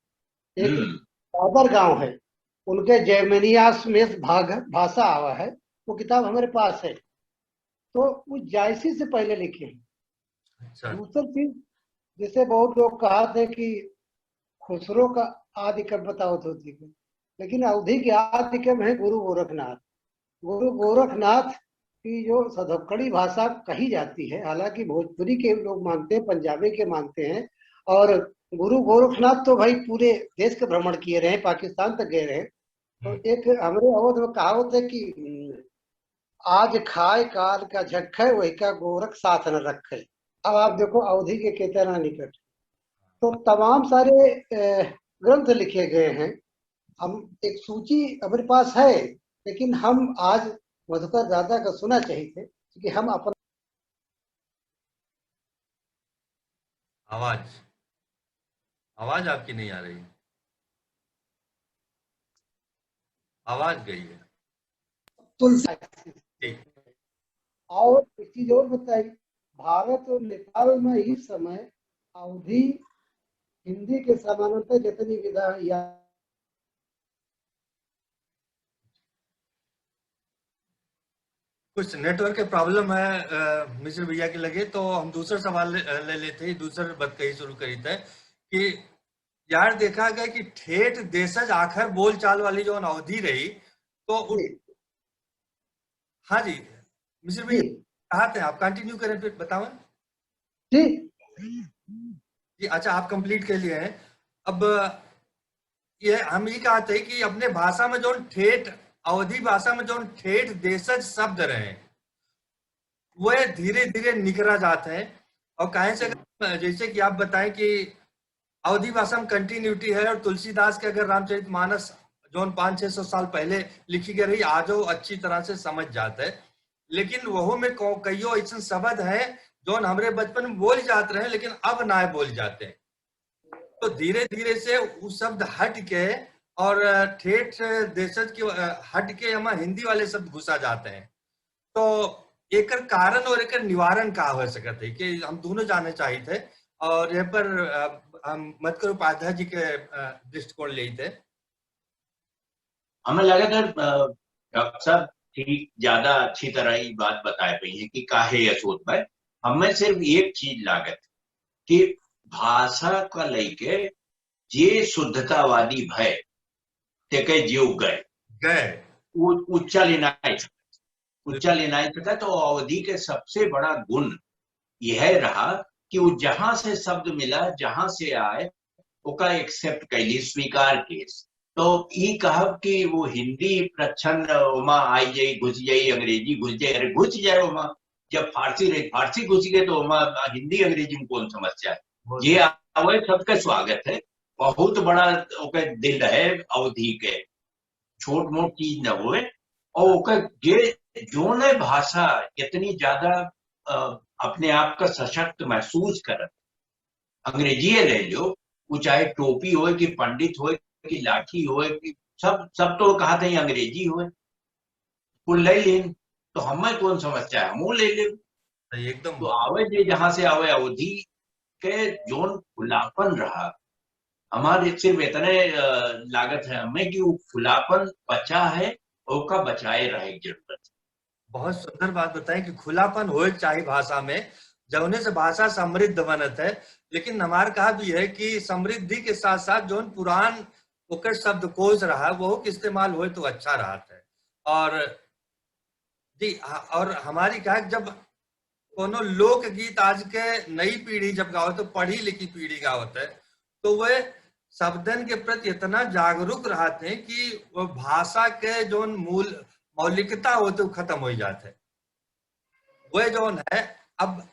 एक हम्म। बाबर गांव है, उनके जैमिनिया समेत भाग, भाषा आवा है, वो किताब हमारे पास है। तो वो जायसी से पहले लिखे हैं। अच्छा। दूसरी चीज, जैसे बहुत लोग कहा थे कि खुसरो का आदि कब बतावत होती है, लेकिन अवधी के आदि कवि हैं गुरु गोरखनाथ। गुरु गोरखनाथ की जो सधक्कड़ी भाषा कही जाती है, हालांकि भोजपुरी के लोग मानते हैं, पंजाबी के मानते हैं, और गुरु गोरखनाथ तो भाई पूरे देश के भ्रमण किए रहे, पाकिस्तान तक गए रहे। तो हम्म। एक हमरे अवध में कहावत है कि, हम्म, "आज खाए काल का झक्खे, वही का गोरख साथ न रखे।" अब आप देखो अवधी के कितना निकट। तो तमाम सारे, अ, ग्रंथ लिखे गए हैं। हम एक सूची हमारे पास है, लेकिन हम आज मधुकर दादा का सुना चाहिए थे, क्योंकि हम अपना आवाज, आवाज आपकी नहीं आ रही, आवाज गई है। तुलसी। ठीक। और एक चीज और बताई, भारत और नेपाल में इस समय अवधी हिंदी के समानांतर जितनी विधा या कुछ नेटवर्क के प्रॉब्लम है, अ, मिश्र भैया के लगे, तो हम दूसरा सवाल ले, अ, ले लेते हैं, दूसर बतकही शुरू करीत है कि यार देखा गया कि ठेठ देशज आखर बोलचाल वाली जो अवधी रही, तो उ-, जी। हाँ जी, मिश्र भैया, जी। कहा थे आप, कंटिन्यू करें, फिर बताओ। जी। जी, अच्छा, आप कंप्लीट कर लिए हैं। अब ये हम ये कहते हैं कि अपने भाषा में जो ठेठ, अवधी भाषा में जो ठेठ देशज शब्द रहे, वह धीरे-धीरे निकरा जाते हैं। और काहे से, जैसे कि आप बताएं कि अवधी भाषा में कंटिन्यूटी है और तुलसीदास के अगर रामचरितमानस जौन पाँच छह सौ साल पहले लिखी गई रही, आजो अच्छी तरह से समझ जाते हैं। लेकिन वहू में कौ-, कइयो ऐसन शब्द हैं जौन हमरे बचपन में बोल जात रहे, लेकिन अब नाय बोल जाते हैं। तो धीरे-धीरे से उ शब्द हट के और ठेठ देशज के, अ, हट के एमा हिंदी वाले शब्द घुसा जाते हैं। तो एकर कारण और एकर निवारण का हो सकत है कि हम दोनों जाने चाहित है। और यह पर, अ, हम मधुकर उपाध्याय जी के, अ, दृष्टिकोण लेइत है। हमें लगा था, अ, डॉक्टर साहब ठीक ज्यादा अच्छी तरह ये बात बताए पई है कि काहे यह सोच भय। हमें सिर्फ एक चीज लागत कि भाषा का लेके जे शुद्धतावादी भय, तेके जीव गए। गए। उ-, उच्चा लेना है। उच्चा लेना है, तो अवधी के सबसे बड़ा गुण यह रहा कि वो जहां से शब्द मिला, जहां से आए, ओका एक्सेप्ट कैली, स्वीकार केस। तो ई कहब कि वो हिंदी प्रच्छन्न ओमा आई जाई, घुस जाई, अंग्रेजी घुस जाई, अरे घुस जाए ओमा। जब फारसी रही, फारसी घुस गए तो ओमा हिंदी अंग्रेजी में कौन समस्या है? बहुत ये आवे, सबके स्वागत है। बहुत बड़ा ओके दिल है अवधी के, छोट मोट चीज न होए। और ओके जे जोने भाषा जितनी ज्यादा, अ, अपने आप का सशक्त महसूस करत, अंग्रेजी ले लो, वो चाहे टोपी होए कि पंडित होए कि लाठी होए कि सब, सब तो कहा थे अंग्रेजी होए, कुल ले लेन, तो हमें कौन समस्या है, हमहू ले ले। सही, एकदम। तो आवे जे जहां से आवे, अवधी के जोन खुलापन रहा, हमारे सिर्फ इतने, अ, लागत है हमें कि वो खुलापन बचा है, ओका बचाए रहे की जरूरत है। बहुत सुंदर बात बताई कि खुलापन होए के चाही भाषा में, जौने से भाषा समृद्ध बनत है। लेकिन हमार कहा भी है कि समृद्धि के साथ साथ जौन पुरान ओकर शब्दकोश रहा, वो के इस्तेमाल होए तो अच्छा रहत है। और जी, हाँ, और हमारी कहा कि जब कोनो लोकगीत आज के नई पीढ़ी जब गावत है, पढ़ी लिखी पीढ़ी गावत है, तो वे शब्दन के प्रति इतना जागरूक रहत हैं कि वो भाषा के जौन मूल मौलिकता होते, वो खत्म हो जात है। वे जौन है, अब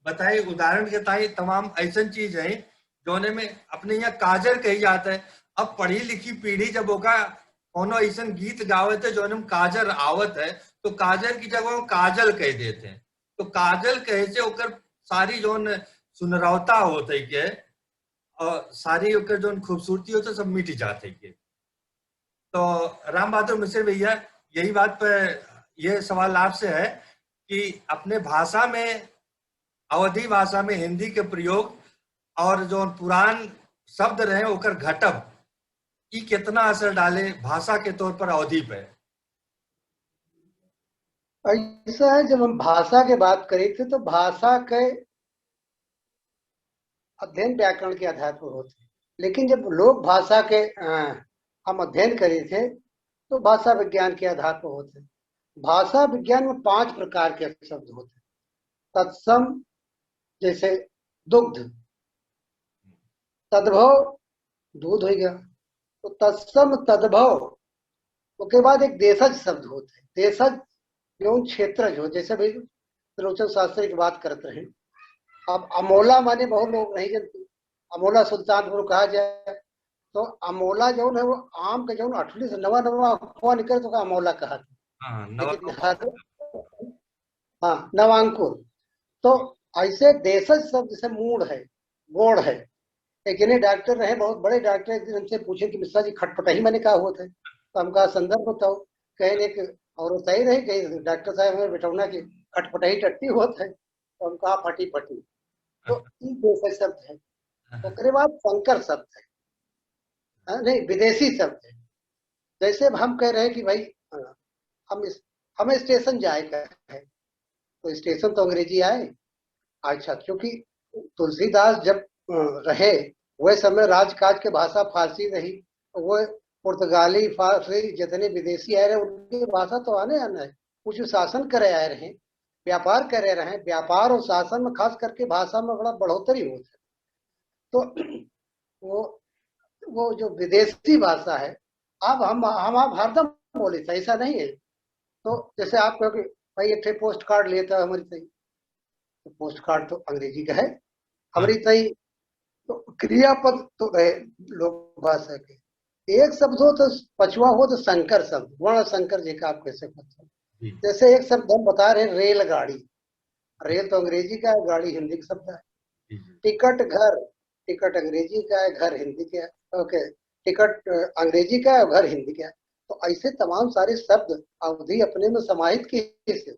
बताए, उदाहरण के ताई तमाम ऐसन चीज है, जौने में अपने यहाँ काजर कही जात है। अब पढ़ी लिखी पीढ़ी जब ओका कोनो ऐसन गीत गावत है, जौने में काजर आवत है, तो काजर की जगह वो काजल कह देते हैं। तो काजल कहे से ओकर सारी जौन सुनरौता होत है के, और सारी ओकर जौन खूबसूरती होत है, सब मिट जात है के। तो राम बहादुर मिश्र भैया, यही बात पे ये सवाल आपसे है कि अपने भाषा में, अवधी भाषा में हिंदी के प्रयोग और जो पुरान शब्द रहे ओकर घटब, ई कितना असर डाले भाषा के तौर पर अवधी पे? ऐसा है, जब हम भाषा के बात करी थे तो भाषा के अध्ययन व्याकरण के आधार पर होत है, लेकिन जब लोक भाषा के, अ, हम अध्ययन करे थे, तो भाषा विज्ञान के आधार पर होते हैं। भाषा विज्ञान में पांच प्रकार के शब्द होते हैं। तत्सम, जैसे दुग्ध, तद्भव, दूध हो गया, तो तत्सम तद्भव। ओके बाद एक देशज शब्द होते हैं। देशज जो क्षेत्र जो, जैसे भाई त्रिलोचन शास्त्री की बात करते रहे, अब अमोला माने बहुत लोग नहीं जानते, अमोला सुल्तानपुर कहा जाए, तो अमोला जो है वो आम के जो अठली से नवा नवा अखवा निकले तो का अमोला कहा था। हाँ, लेकिन नवा हर, हाँ, नवांकुर। तो ऐसे देशज शब्द जैसे मूड़ है, गोड़ है। एक जने डॉक्टर रहे, बहुत बड़े डॉक्टर, एक दिन हमसे पूछे कि मिश्रा जी, खटपटाही माने का होत है? तो हम कहा संदर्भ बताओ। कहे एक औरत आई रही, कही डॉक्टर साहब हमें बिठौना की खटपटाही टट्टी होत है, तो हम कहा फटी फटी। तो ई देशज शब्द है। ओकरे बाद संकर शब्द है, हाँ, नहीं, विदेशी शब्द है। जैसे अब हम कह रहे हैं कि भाई, हाँ, हम इस, हमें स्टेशन जाए का है, तो स्टेशन तो अंग्रेजी आए। अच्छा, क्योंकि तुलसीदास जब, अ, रहे, वह समय राजकाज के भाषा फारसी रही, वो पुर्तगाली, फारसी, जितने विदेशी आए रहे, उनकी भाषा तो आने आना है। कुछ शासन करे आए रहे, व्यापार करे रहे, व्यापार और शासन में खास करके भाषा में बड़ा बढ़ोतरी होत है। तो वो, वो जो विदेशी भाषा है, अब हम, हम आप हरदम बोले थे, ऐसा नहीं है। तो जैसे आप कहो कि भाई एक ठे पोस्ट कार्ड लेता है हमारी सही, तो पोस्ट कार्ड तो अंग्रेजी का है, हमारी सही तो क्रियापद तो रहे लोक भाषा के। एक शब्द हो तो पछुआ हो तो संकर शब्द, वर्ण संकर जी का आप कैसे करते हो। जी। जैसे एक शब्द हम बता रहे हैं, रेलगाड़ी। रेल तो अंग्रेजी का है, गाड़ी हिंदी का शब्द है। जी, जी। टिकट घर, टिकट अंग्रेजी का है, घर हिंदी का है। ओके, टिकट, अ, अंग्रेजी का है, घर हिंदी का है। तो ऐसे तमाम सारे शब्द अवधी अपने में समाहित किए से।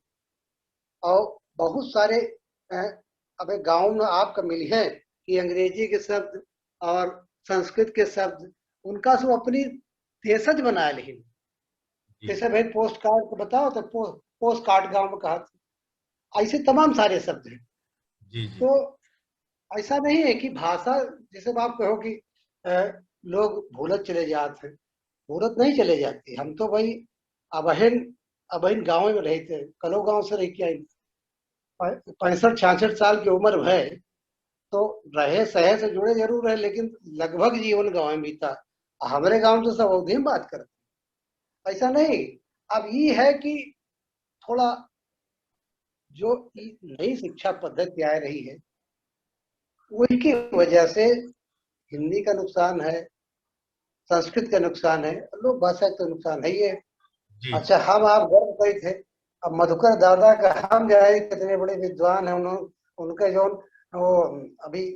और बहुत सारे, अ, अबे गांव में आपका मिली हैं कि अंग्रेजी के शब्द और संस्कृत के शब्द, उनका सब अपनी देशज बना ली। जी। जैसे भाई पोस्ट कार्ड को बताओ तो पो, पोस्ट कार्ड गांव में कहा था। ऐसे तमाम सारे शब्द हैं। जी, जी। तो ऐसा नहीं है कि भाषा, जैसे आप कहो कि, अ, लोग भूलत चले जाते हैं, भूलत नहीं चले जाते। हम तो भाई अबहिन, अबहिन गाँव में रहे थे, कलो गाँव से रह के आई। पै-, पैंसठ छियासठ साल की उम्र है, तो रहे सहे से जुड़े जरूर है, लेकिन लगभग जीवन गाँव में बीता। हमरे गाँव तो सब अवधी में बात करते। ऐसा नहीं, अब ये है कि थोड़ा जो ई नई शिक्षा पद्धति आ रही है, उसकी वजह से हिंदी का नुकसान है, संस्कृत का नुकसान है, लोक भाषा का तो नुकसान है ही है। जी। अच्छा, हम आप गर्व करी थे, अब मधुकर दादा का हम जाने कितने बड़े विद्वान हैं, उन्हों-, उनके जो वो अभी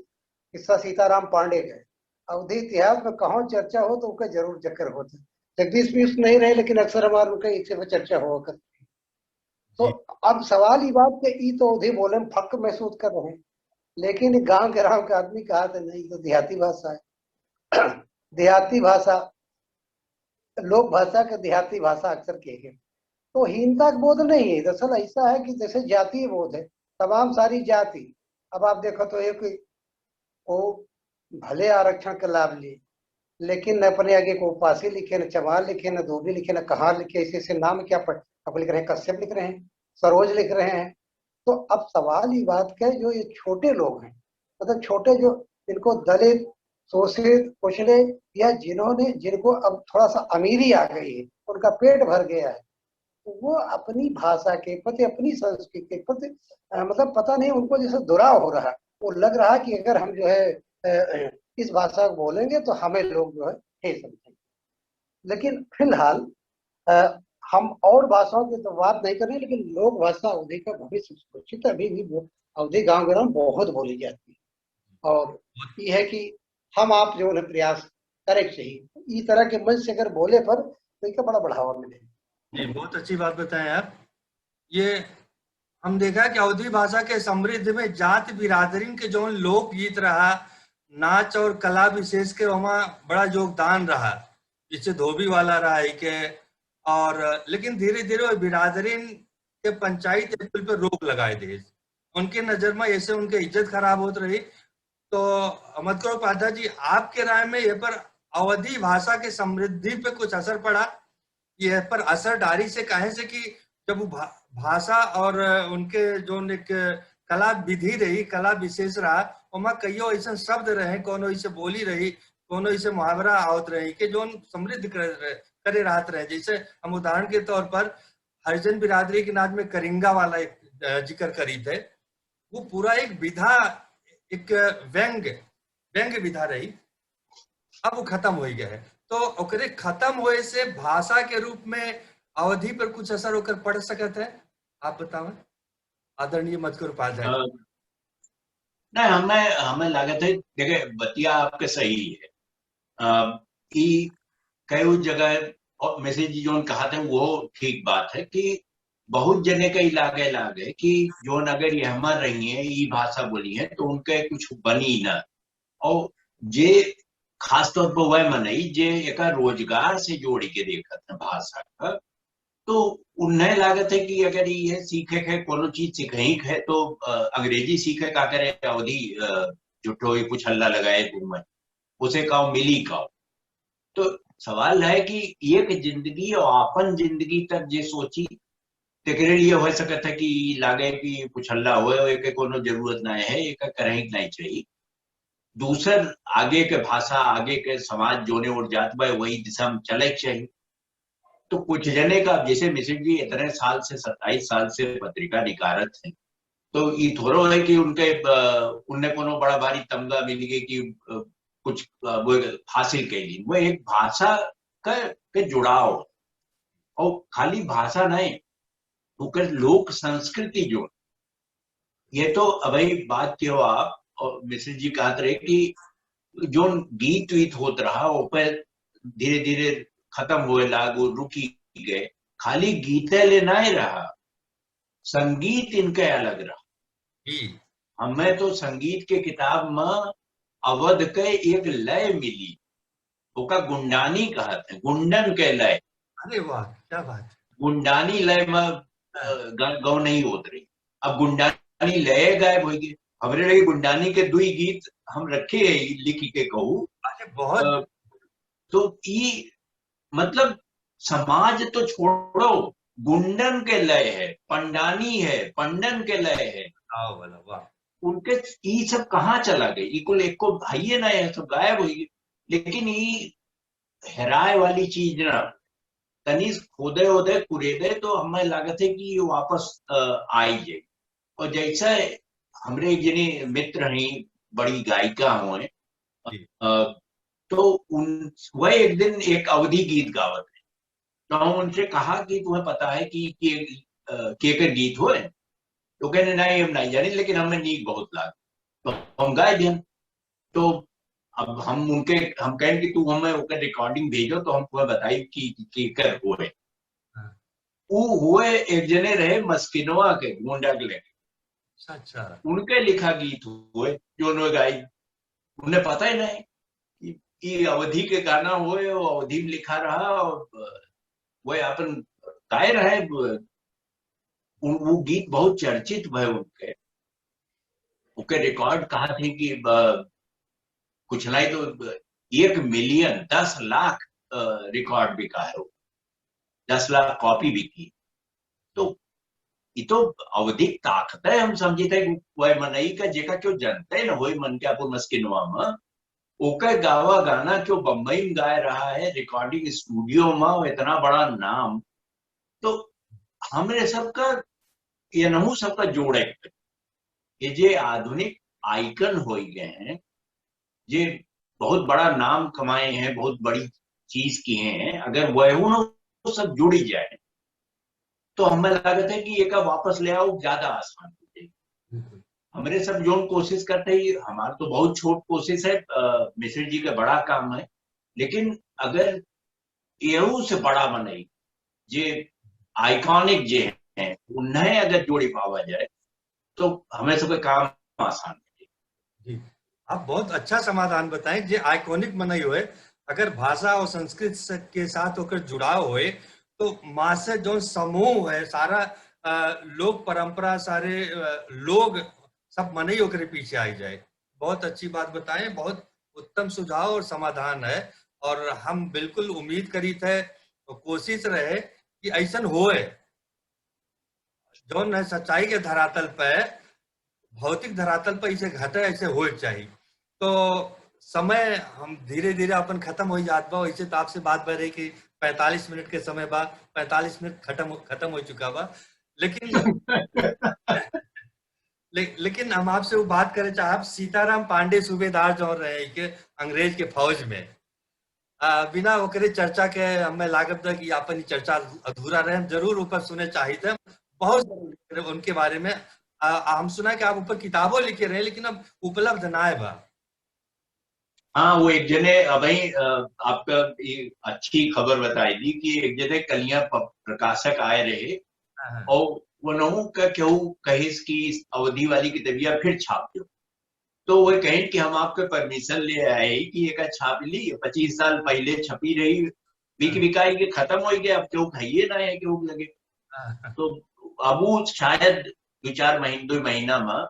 किस्सा सीताराम पांडे के, अवधी इतिहास में कहाँ चर्चा हो तो उनका जरूर जिक्र होता है। जगदीश मिश्र नहीं रहे, लेकिन अक्सर हमारे उनके इसे पर चर्चा हुआ करती। तो जी। अब सवाल ये बात कि ई तो अवधी बोले में फर्क महसूस कर रहे हैं, लेकिन गांव के, गांव के आदमी कहा था नहीं, तो देहाती भाषा है। देहाती भाषा, लोक भाषा के देहाती भाषा अक्सर कहे। तो हीनता का बोध नहीं है, दरअसल ऐसा है कि जैसे जातीय बोध है, तमाम सारी जाति। अब आप देखो तो एक वो भले आरक्षण का लाभ लिए, लेकिन न अपने आगे को पासी लिखे, न चमार लिखे, न धोबी लिखे, न कहार लिखे, ऐसे ऐसे नाम क्या पढ़-, अब लिख रहे हैं, कश्यप लिख रहे हैं, सरोज लिख रहे हैं। तो अब सवाल ये बात का है, जो ये छोटे लोग हैं, मतलब छोटे जो, इनको दलित, शोषित, पिछड़े, या जिन्होंने, जिनको अब थोड़ा सा अमीरी आ गई है, उनका पेट भर गया है, वो अपनी भाषा के प्रति, अपनी संस्कृति के प्रति, अ, मतलब पता नहीं उनको जैसे दुराव हो रहा है। वो लग रहा है कि अगर हम जो है, अ, अ, इस भाषा को बोलेंगे तो हमें लोग जो है हे समझेंगे। लेकिन फिलहाल, अ, हम और भाषाओं की तो बात नहीं कर रहे, लेकिन लोक भाषा अवधी का भविष्य सुरक्षित अभी भी वो अवधी गांव ग्राम बहुत बोली जाती है। और ये है कि हम आप जो है प्रयास करे के चाहिए। इस तरह के मंच से अगर बोले पर तो इसका बड़ा बढ़ावा मिले। जी, बहुत अच्छी बात बताएं आप। ये हम देखा कि अवधी भाषा के समृद्धि में जात बिरादरीन के जौन लोकगीत रहा, नाच और कला विशेष के वहाँ बड़ा योगदान रहा, जिससे धोबी वाला रहा ही के। और लेकिन धीरे धीरे वो बिरादरीन के पंचायत स्कूल पे रोक लगाए दे, उनके नजर में ऐसे उनके इज्जत खराब होत रही। तो मधुकर उपाध्याय जी, आपके राय में ये पर अवधी भाषा के समृद्धि पे कुछ असर पड़ा? ये पर असर डारी से काहे से कि जब वो भा-, भाषा और उनके जौन एक कला विधि रही, कला विशेष रहा, ओमा कइयो अइसन शब्द रहे, कौनो अइसे बोली रही, कौनो अइसे मुहावरा आवत रही कि जौन समृद्ध करे, करे रहत रहे। जैसे हम उदाहरण के तौर पर हरिजन बिरादरी के नाच में करिंगा वाला एक, अ, जिक्र करी थे, वो पूरा एक विधा, एक व्यंग, व्यंग विधा रही, अब वो खत्म हो गया है। तो ओकरे खत्म होए से भाषा के रूप में अवधी पर कुछ असर ओकर पड़ सकत है? आप बतावें, आदरणीय मधुकर उपाध्याय। अ, नहीं, हमें, हमें लागत है, देखिए, बतिया आपके सही है। अ, ई कई जगह, और मिश्र जी जौन कहा थे, वो ठीक बात है कि बहुत जने का ई लागे, लागे कि जौन अगर ये हमार रही है, ई भाषा बोली है, तो उनके कुछ बनी ना। और जे खास तौर पर वह मनई जे एका रोजगार से जोड़ के देखत है भाषा का, तो उन्हें लागत है कि अगर ये सीखे के, कोनो चीज सीखे के है, तो, अ, अंग्रेजी सीखे का करे, अवधी, अ, झूठो ही कुछ हल्ला लगाए घूमे, उसे का मिली का? तो सवाल है कि एक जिंदगी और आपन जिंदगी तक जे सोची, तेकरे लिए हो सकत है कि लागे कि कुछ हल्ला होए, होए के कोनो जरूरत नहीं है, एक करही नहीं चाहिए। दूसर आगे के भाषा, आगे के समाज जोने और जात बा, वही दिशा में चले के चाहिए। तो कुछ जने का, जैसे मिश्र जी इतने साल से, सत्ताईस साल से पत्रिका निकारत हैं, तो ई थोड़ो है कि उनके, अ, उनने कोनो बड़ा भारी तमगा मिल गए कि, अ, कुछ, अ, वो हासिल कैली। वो एक भाषा का, के जुड़ाव, और खाली भाषा नहीं, ओकर लोक संस्कृति जो, ये तो अबही बात कियो आप, और मिश्र जी कहत रहे कि जोन गीत वीत होत रहा, ओपे धीरे धीरे खत्म होए लाग, वो रुकी गए। खाली गीते ले नाय रहा, संगीत इनके अलग रहा। जी। हमें तो संगीत के किताब में अवध के एक लय मिली, ओका गुंडानी कहत है, गुंडन के लय। अरे वाह, क्या बात। गुंडानी लय में, अ, गा-, गौनई होत रही। अब गुंडानी लय गायब हो गई। हमरे लगे गुंडानी के दुई गीत हम रखे हैं लिखी के कहू। अरे बहुत। अ, तो ई मतलब समाज तो छोड़ो, गुंडन के लय है, पंडानी है, पंडन के लय है। वाह, वाह, वाह। उनके ई सब कहाँ चला गए? ई कुल एको भाइये ना है, सब गायब हो गए। लेकिन ई हेराए वाली चीज ना, तनी खोदे ओदे कुरेदे तो हमें लागत है कि ये वापस, अ, आई जाए। और जैसे हमरे एक जने मित्र हैं, बड़ी गायिका हुए, जी। अ, तो उन, वह एक दिन एक अवधी गीत गावत है, तो हम उनसे कहा कि तुम्हें पता है कि, कि, अ, केकर गीत होए? तो कहने, "नहीं, हम नहीं जाने, लेकिन हमें नीक बहुत लाग।" तो हम गाए दिहन। तो अब हम उनके, हम कहें कि तू हमें ओकर recording भेजो, तो हम तुम्हें बताई कि, कि केकर होए। हाँ। ऊ होए एक जने रहे मस्किनवा के, गोंडा के लगे। अच्छा, अच्छा। उनके लिखा गीत होए, जो उन्होंने गाई। उन्हें पता ही नहीं कि, कि अवधी के गाना होए, वो अवधी में लिखा रहा और वह अपन गाए रहे। वो, वो गीत बहुत चर्चित भय उनके। ओके record कहा थे कि, अ, कुछ नहीं तो एक million, दस लाख, अ, record बिका है वो, दस लाख copy बिकी। तो ये तो अवधी ताकत है, हम समझते हैं, वह मनई का जेका क्यों जनते न होई मन के आपन मस्किनवा में, ओकर गावा गाना क्यों बम्बई में गाए रहा है, recording studio में, इतना बड़ा नाम। तो हमरे सबका, ये नहू सबका जोड़े के, ये जे आधुनिक icon होई गए हैं, जे बहुत बड़ा नाम कमाए हैं, बहुत बड़ी चीज किए हैं, अगर वह सब जुड़ी जाए, तो हमें लगता है कि एका वापस ले आओ, ज्यादा आसान हो जाए। बिल्कुल। हमरे सब जोन कोशिश करते ही, हमार तो बहुत छोट कोशिश है, अ, मिश्र जी का बड़ा काम है, लेकिन अगर एहू से बड़ा मनई, जे iconic जे हैं, उन्हें अगर जोड़ी पावा जाए, तो हमें सबके काम आसान हो जाए। जी, आप बहुत अच्छा समाधान बताएं। जे iconic मनई होए, अगर भाषा और संस्कृत से, के साथ ओकर जुड़ाव होए, तो माँ से जौन समूह है, सारा, अ, लोक परंपरा, सारे, अ, लोग, सब मनई ओकरे पीछे आई जाए। बहुत अच्छी बात बताएं, बहुत उत्तम सुझाव और समाधान है। और हम बिल्कुल उम्मीद करीत है, कोशिश रहे कि ऐसन होए, जौन है सच्चाई के धरातल पे, भौतिक धरातल पे इसे घटे, ऐसे होए के चाही। तो समय हम धीरे धीरे अपन खत्म हो जात बा। वैसे तो आपसे बात भय रही कि पैंतालीस मिनट के समय बा, पैंतालीस मिनट खत्म खत्म हो चुका बा, लेकिन ले, लेकिन हम आपसे वो बात करे चाहब, सीताराम पांडे सूबेदार जो रहे के अंग्रेज के फौज में, आ, बिना ओकरे चर्चा के हमें लागत बा कि अपन ई चर्चा अधूरा रहे। हम जरूर ऊपर सुने चाहित है, बहुत जरूर उनके बारे में। आ, हम सुना कि आप ऊपर किताबो लिखे रहे, लेकिन अब उपलब्ध ना है बा। हाँ, वो एक जने अबही, अ, आपका ये अच्छी खबर बताई दी कि एक जने कलियां प-, प्रकाशक आए रहे हाँ, हाँ। और वो नहू का केहू कहिस कि इस अवधी वाली किताबिया फिर छाप दो। तो वो कहिन कि हम आपके परमिशन ले आए कि एका छाप ली, पच्चीस साल पहले छपी रही, बिक हाँ। बिकाई के खत्म हो गए, अब केहू खाइए ना है केहू लगे। हाँ, हाँ। तो अब वो शायद दो चार महीने, दो महीना में,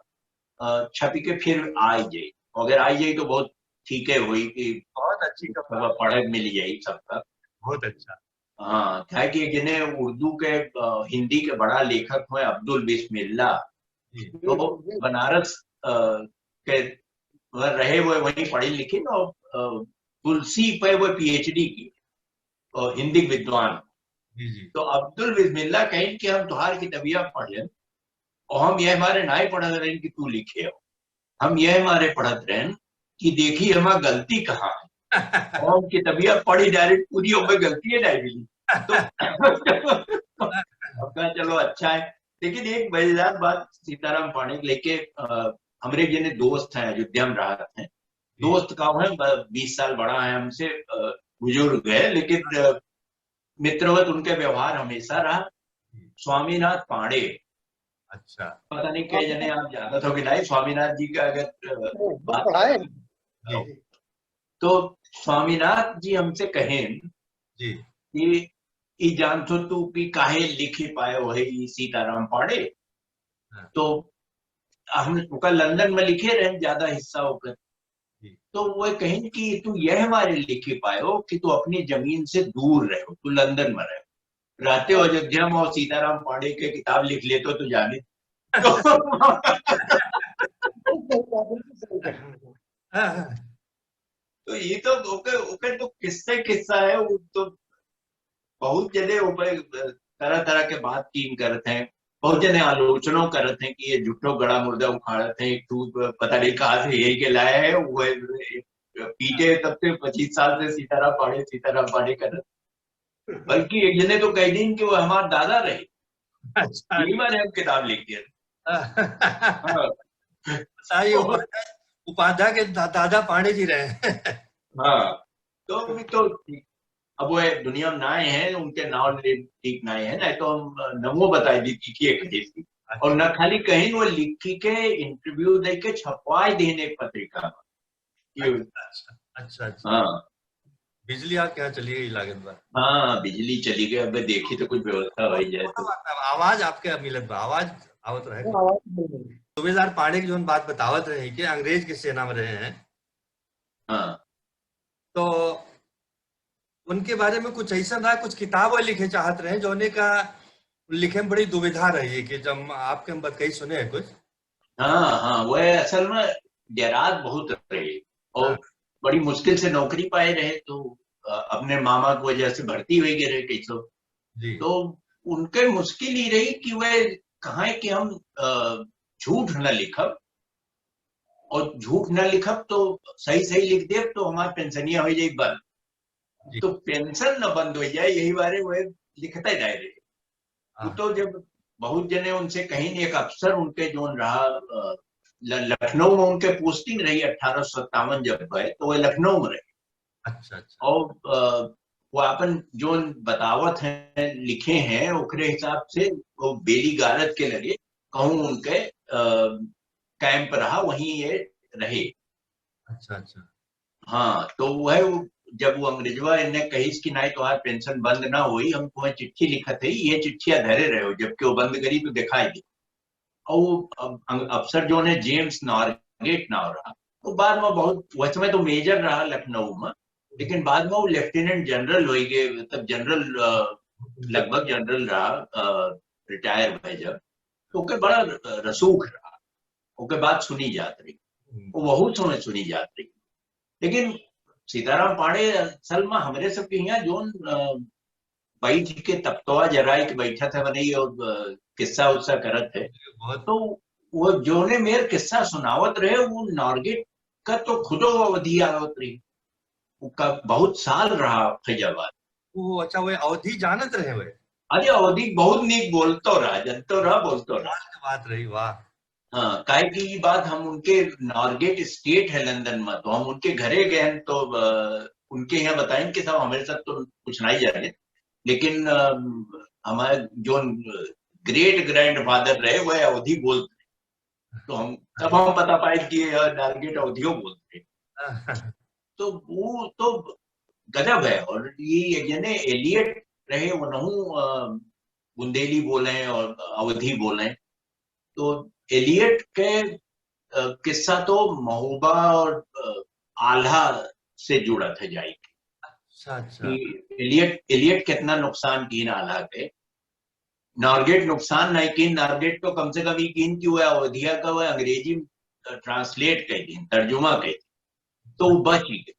अ, छपी के फिर आई जाई। अगर आई जाई तो बहुत ठीक है हुई कि बहुत अच्छी खबर। पढ़े मिल जाई सबका। बहुत अच्छा। हाँ, काहे कि जिन्हें उर्दू के, अ, हिंदी के बड़ा लेखक हुए अब्दुल बिस्मिल्ला, जी। तो बनारस, अ, के रहे हुए वहीं पढ़े लिखे और, अ, तुलसी पे वो पीएचडी की, अ, हिंदी विद्वान। जी, जी। तो अब्दुल बिस्मिल्ला कहिन कि हम तुहार किताबिया पढ़ लेन और हम ये हमारे ना ही पढ़त रहन कि तू लिखे हो, हम ये हमारे पढ़त रहन कि देखी हमार गलती कहाँ है। और हम किताबिया पढ़ी डायरेक्ट पूरी, ओमे गलती है ना मिली। तो अब कहा चलो अच्छा है, लेकिन एक मजेदार बात सीताराम पांडे के लेके, अ, हमरे जने दोस्त हैं, अयोध्या में रहत हैं, दोस्त का है, ब-, बीस साल बड़ा है हमसे, अ, बुजुर्ग है, लेकिन, अ, मित्रवत उनके व्यवहार हमेशा रहा। स्वामीनाथ पांडे, अच्छा। पता नहीं कई जने आप जानत हो कि नहीं, स्वामीनाथ जी का अगर, अ, वो बात पढ़ाए। जी। तो स्वामीनाथ जी हमसे कहें जी। कि ई जानत हो तू कि काहे लिखी पाए हो है ई सीताराम पांडे? हाँ। तो हम ओकर लंदन में लिखे रहे ज्यादा हिस्सा ओकर। जी। तो वो कहें कि तू यह हमारे लिखी पाए हो कि तू अपनी जमीन से दूर रहे हो, तू लंदन में रहे हो। रहते हो अयोध्या में और सीताराम पांडे के किताब लिख लेते हो तो जाने। तो हाँ, हाँ। तो ये तो ओकर, ओकर तो किस्से किस्सा है, वो तो बहुत जने ओपर तरह तरह के बात कीन करत हैं, बहुत जने आलोचनो करत हैं कि ये झूठो गड़ा मुर्दा उखाड़त हैं, एक ठू पता नहीं कहाँ से यही के लाए हैं, वो पीटे तब से पच्चीस साल से सीताराम पांडे, सीताराम पांडे करत। बल्कि एक जने तो कह दिन कि वो हमार दादा रहे, अच्छा। यही बारे हम किताब लिख दिया। हाँ। हाँ। बताइए, उपाध्याय, उपाध्याय के दा-, दादा पांडे जी रहे। हाँ, तो अभी तो ठीक, अब वो दुनिया में ना आए हैं, उनके नाम ले ठीक ना आए हैं, नहीं तो हम नमो बताई दी थी कि एक चीज थी। और न खाली कहीं वो लिख के इंटरव्यू दे के छपवाई देने एक पत्रिका में। कि अच्छा, अच्छा, अच्छा। हाँ, बिजली आपके यहाँ चली गई लागत बा। हाँ, बिजली चली गई, अब देखी तो कुछ व्यवस्था हो ही जाए तो। आवाज आपके मिलत बा, आवाज आवत रहे। वो आवाज नहीं है। सूबेदार पांडे की जोन बात बतावत रहे कि अंग्रेज के सेना में रहे हैं, हाँ, तो उनके बारे में कुछ ऐसा ना, कुछ किताब वो लिखे चाहत रहे, जोने का लिखे में बड़ी दुविधा रही है कि जब आपके हम बतकही सुने हैं कुछ। हाँ, हाँ, वह असल में डेरात बहुत रहे और हाँ। बड़ी मुश्किल से नौकरी पाए रहे, तो, अ, अपने मामा की वजह से भर्ती हो गए रहे कैसो। जी। तो उनके मुश्किल ही रही कि वह कहाँ कि हम, अ, झूठ न लिखब और झूठ न लिखब तो सही सही लिख देब तो हमार पेंशनिया हो जाए बंद। जी। तो पेंशन न बंद हो जाए, यही बारे वह लिखते जाए रहे। हाँ। तो जब बहुत जने उनसे कहीं, एक अफसर उनके जोन रहा, अ, ल-, लखनऊ में उनके पोस्टिंग रही अठारह सौ सत्तावन जब है, तो वह लखनऊ में रहे। अच्छा, अच्छा। और, अ, वो अपन जोन बतावत हैं, लिखे हैं, ओकरे हिसाब से वो बेली गारद के लगे कहूँ उनके, अ, कैंप रहा, वहीं ये रहे। अच्छा, अच्छा। हाँ, तो वह वो, जब वो अंग्रेजवा इन्हें कहिस कि नहीं, तोहार पेंशन बंद ना होई, हम तुम्हें चिट्ठी लिखत है, ये चिट्ठिया धरे रहे हो, जबकि वो बंद करी तो दिखाई दी। और वो अब-, अंग-, अफसर जोन है जेम्स नॉरगेट नाव रहा, तो बाद में बहुत, वह समय तो मेजर रहा लखनऊ में, लेकिन बाद में वो लेफ्टिनेंट जनरल होइ गए, मतलब जनरल, अ, लगभग जनरल रहा, रिटायर भए जब, तो ओके बड़ा रसूख रहा, ओके बात सुनी जात रही, वो बहुत समय सुनी जात रही। लेकिन सीताराम पांड़े असल में हमरे सबके यहाँ जोन, अ, बैठ के तपतवा जराई के बैठा था मनई और, अ, किस्सा उस्सा करत है, तो वो जोने मेर किस्सा सुनावत रहे, वो नॉर्गेट का तो खुदो अवधी आवत रही, उनका बहुत साल रहा फैजाबाद। वो, अच्छा, वो अवधी जानत रहे हुए? अरे, अवधी बहुत नीक बोलतो रहा, जनतो रहा, बोलतो रहा। बात रही, वाह। हाँ, काहे कि ये बात हम उनके नॉर्गेट स्टेट है लंदन में, तो हम उनके घरे गए हैं, तो, अ, उनके यहाँ बताएं कि साहब हमारे साथ तो कुछ नहीं जाने, लेकिन, अ, हमारे जो ग्रेट ग्रैंडफादर रहे, वह अवधी बोलते। तो हम, तब हम पता पाए कि ये नॉर्गेट अवधियो बोलते। तो वो तो गजब है। और ये, ये जने एलियट रहे, वो नहू, अ, बुंदेली बोले और अवधी बोले। तो एलियट के, अ, किस्सा तो महोबा और, अ, आल्हा से जुड़ा था जाई के। अच्छा, अच्छा। कि एलियट, एलियट कितना नुकसान कीन आल्हा के। नॉर्गेट नुकसान नहीं कीन, नॉर्गेट तो कम से कम ये कीन कि वह अवधिया का वह अंग्रेजी, अ, ट्रांसलेट कर दीन, तर्जुमा कर दीन, तो वो बच गए।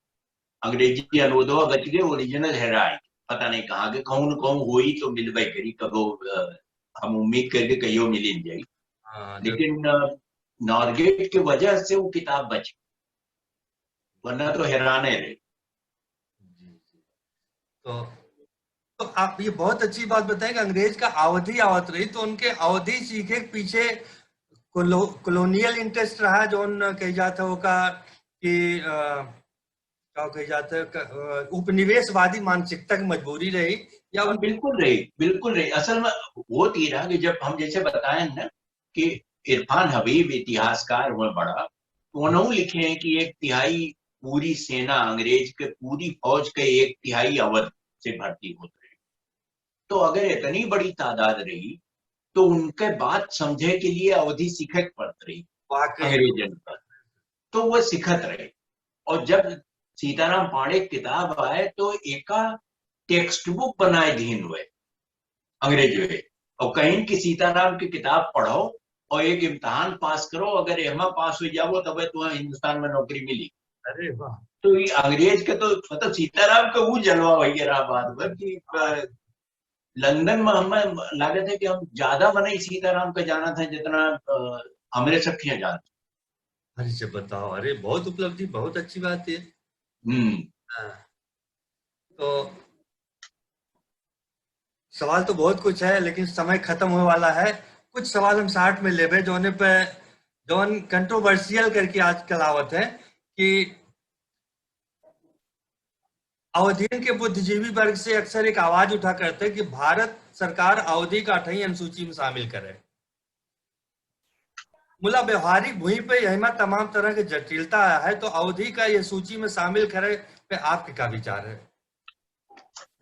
अंग्रेजी अनुवादवा बच गए, ओरिजिनल हेराए। पता नहीं कहाँ के, कहूँ न कहूँ होई तो मिलबे करी कबो, अ, हम उम्मीद करके कहियो मिल ही जाई। हाँ, जब लेकिन, अ, नॉर्गेट के वजह से वो किताब बच गई, वरना तो हेराने रहे। जी, जी। तो, तो आप ये बहुत अच्छी बात बताएं कि अंग्रेज का अवधी आवत रही, तो उनके अवधी सीखे के पीछे कोलो-, कॉलोनियल इंटरेस्ट रहा, जो उन कही जात है, वो का कि, अ, का कही जात है, क-, अ, उपनिवेशवादी मानसिकता की मजबूरी रही या हाँ, उन बिल्कुल रही, बिल्कुल रही। असल में वो तो ये रहा कि जब हम जैसे बताए ना कि इरफान हबीब इतिहासकार हुए बड़ा, तो उन्होंने लिखे हैं कि एक तिहाई पूरी सेना, अंग्रेज के पूरी फौज के एक तिहाई अवध से भर्ती होत रहे। तो अगर इतनी बड़ी तादाद रही, तो उनके बात समझे के लिए अवधी सीखे के पड़त रही वाकई। अंग्रेजन पर, तो वो सीखत रहे। और जब सीताराम पांड़े की किताब आए, तो एका टेक्स्ट बुक बनाए दीन हुए अंग्रेज हुए, और कहीं कि सीताराम की किताब पढ़ो और एक इम्तिहान पास करो, अगर एमा पास हो जाओ, तबे तुम्हें हिंदुस्तान में नौकरी मिली। अरे वाह। तो ये अंग्रेज के तो, मतलब, सीताराम का वो जलवा हो गया रहा बात में कि, अ, लंदन में हमें लागत है कि हम ज्यादा मनई सीताराम का जाना था जितना, अ, हमरे सब किया जानते। अरे, जब बताओ, अरे, बहुत उपलब्धि, बहुत अच्छी बात है। हम्म। हाँ। तो सवाल तो बहुत कुछ है, लेकिन समय खत्म होए वाला है। कुछ सवाल हम साठ में लेबे, जौने पे, जौन कंट्रोवर्शियल करके आजकल आवत है कि अवधियन के बुद्धिजीवी वर्ग से अक्सर एक आवाज उठा करते कि भारत सरकार अवधी का अठवीं अनुसूची में शामिल करे। मुला व्यवहारिक भूमि पे यही में तमाम तरह के जटिलता है, तो अवधी का ये सूची में शामिल करे पे आपके का विचार है?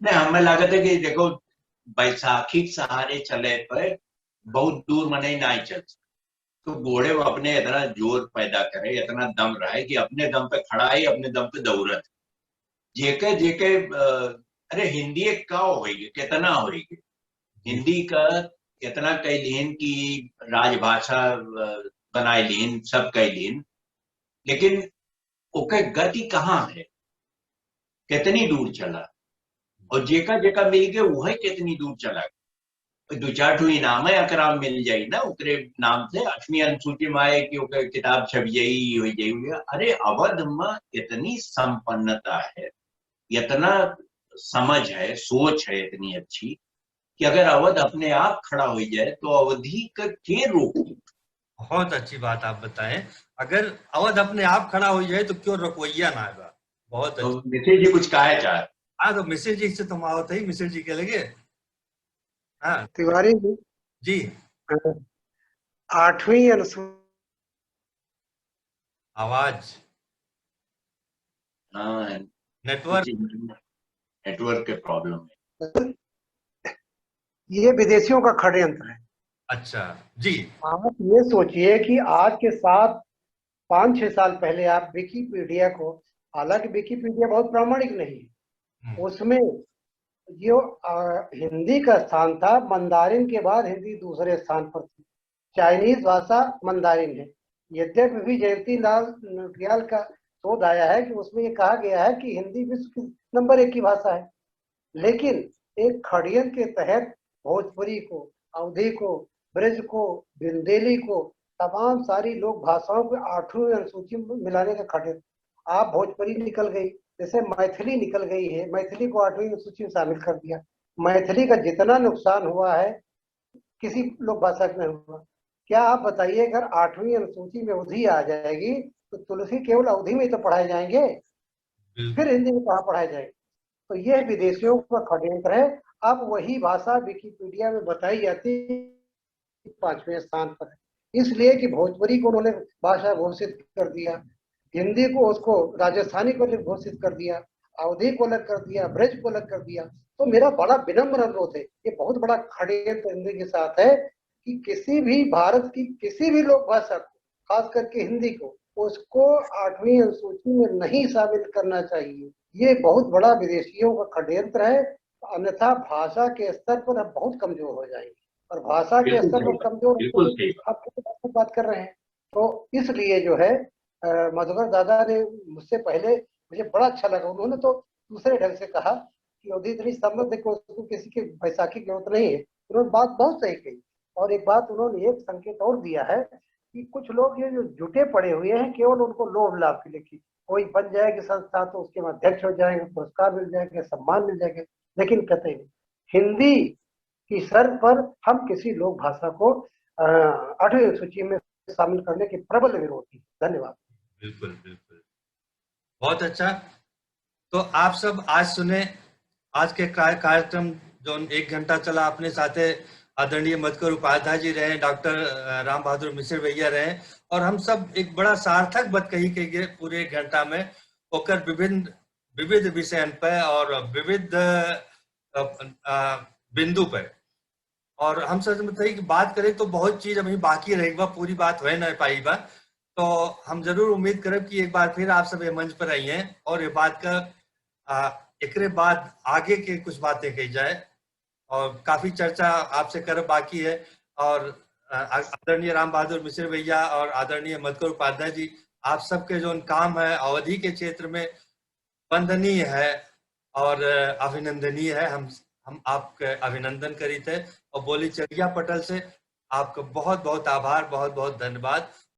नहीं, हमें लागत है कि देखो, बैसाखी के सहारे चले पे बहुत दूर मनई नहीं चल सकते। तो घोड़े वो अपने इतना जोर पैदा करे, इतना दम रहे कि अपने दम पे खड़ा है, अपने दम पे दौड़त। जेके, जेके, अ, अरे, हिंदी एक का होई, कितना होई? हिंदी का कितना कह लीन कि राजभाषा, अ, बनाए लीन, सब कह लीन, लेकिन ओके गति कहाँ है, कितनी दूर चला, और जेका, जेका मिल के वह कितनी दूर चला। दो चार ठो इनाम है, अकराम मिल जाई ना ओकरे नाम से, अठवीं अनुसूची में आए कि ओकर किताब छप जाई, हो जाई, हो जाई। अरे, अवध में इतनी संपन्नता है, इतना समझ है, सोच है इतनी अच्छी कि अगर अवध अपने आप खड़ा हो जाए तो अवधी का के रोकी? बहुत अच्छी बात आप बताएं, अगर अवध अपने आप खड़ा हो जाए तो क्यों रोकवैया ना आएगा? बहुत तो अच्छा। मिसिर जी कुछ कहा है चाह? हाँ, तो मिसिर जी से तो हम आवत ही, मिसिर जी के लगे। हाँ। तिवारी जी। जी। आठवीं अनुसू- आवाज। हाँ। नेटवर्क। जी, नेटवर्क के प्रॉब्लम है। ये विदेशियों का षड्यंत्र है। अच्छा, जी। आप ये सोचिए कि आज के साथ, पाँच छह साल पहले आप विकिपीडिया को हालांकि विकिपीडिया बहुत प्रामाणिक नहीं है। हम्म। उसमें जो, अ, हिंदी का स्थान था, मंदारिन के बाद हिंदी दूसरे स्थान पर थी। चाइनीज भाषा मंदारिन है। यद्यपि भी जयंती लाल नौटियाल का शोध आया है कि उसमें ये कहा गया है कि हिंदी विश्व की नंबर एक की भाषा है, लेकिन एक षड्यंत्र के तहत भोजपुरी को, अवधी को, ब्रज को, बुंदेली को, तमाम सारी लोक भाषाओं को आठवीं अनुसूची में मिलाने का षड्यंत्र। आप भोजपुरी निकल गई, जैसे मैथिली निकल गई है, मैथिली को आठवीं अनुसूची में शामिल कर दिया। मैथिली का जितना नुकसान हुआ है, किसी लोक भाषा में हुआ। क्या आप बताइए, अगर आठवीं अनुसूची में अवधी आ जाएगी तो तुलसी केवल अवधी में ही तो पढ़ाए जाएंगे, बिल्कुल। फिर हिंदी में कहाँ पढ़ाए जाएंगे? तो यह विदेशियों का षड्यंत्र है। अब वही भाषा विकिपीडिया में बताई जाती पांचवें स्थान पर है, इसलिए कि भोजपुरी को उन्होंने भाषा घोषित कर दिया, हिंदी को, उसको राजस्थानी को अलग घोषित कर दिया, अवधी को अलग कर दिया, ब्रज को अलग कर दिया। तो मेरा बड़ा विनम्र अनुरोध है, ये बहुत बड़ा षड्यंत्र हिंदी के साथ है कि किसी भी, भारत की किसी भी लोक भाषा को, खास करके हिंदी को, उसको आठवीं अनुसूची में नहीं शामिल करना चाहिए। ये बहुत बड़ा विदेशियों का षड्यंत्र है, अन्यथा भाषा के स्तर पर हम बहुत कमजोर हो जाएंगे। और भाषा के बिल्कुल स्तर पर सही बात, कमजोर बिल्कुल होने की सही बात। आप किस बात कर रहे हैं? तो इसलिए जो है, अ, मधुकर दादा ने मुझसे पहले, मुझे बड़ा अच्छा लगा, उन्होंने तो दूसरे ढंग से कहा कि अवधी इतनी समृद्ध है कि उसको किसी की बैसाखी की जरूरत नहीं है। उन्होंने बात बहुत सही कही। और एक बात उन्होंने, एक संकेत और दिया है कि कुछ लोग ये जो जुटे पड़े हुए हैं, केवल उनको लोभ लाभ के लिए कि कोई बन जाएगी संस्था तो उसके अध्यक्ष हो जाएंगे, पुरस्कार मिल जाएगा, सम्मान मिल जाएगा, लेकिन कतई नहीं। हिंदी की शर्त पर हम किसी लोक भाषा को, अ, आठवीं अनुसूची में शामिल करने के प्रबल विरोधी। धन्यवाद। बिल्कुल, बिल्कुल। बहुत अच्छा। तो आप सब आज सुने, आज के का-, कार्यक्रम जो एक घंटा चला, अपने साथे आदरणीय मधुकर उपाध्याय जी रहे, डॉक्टर, अ, राम बहादुर मिश्र भैया रहे, और हम सब एक बड़ा सार्थक बात कही के गए पूरे एक घंटा में, ओकर विभिन्न, विविध विषयन पे और विविध, अ, अ, बिंदु पे। और हम सच में बताई कि बात करें तो बहुत चीज अभी बाकी रही बा, पूरी बात हो ना पाई बा। तो हम जरूर उम्मीद करब कि एक बार फिर आप सब ये मंच पर आइए और ये बात का, आ, एकरे बाद आगे के कुछ बातें कही जाए। और काफी चर्चा आपसे करब बाकी है। और, आ, आदरणीय राम बहादुर मिश्र भैया और आदरणीय मधुकर उपाध्याय जी, आप सबके जो काम है अवधी के क्षेत्र में, वंदनीय है और अभिनंदनीय है। हम, हम आपके अभिनंदन करीत है और बोली चरिया पटल से आपका बहुत बहुत आभार, बहुत बहुत धन्यवाद।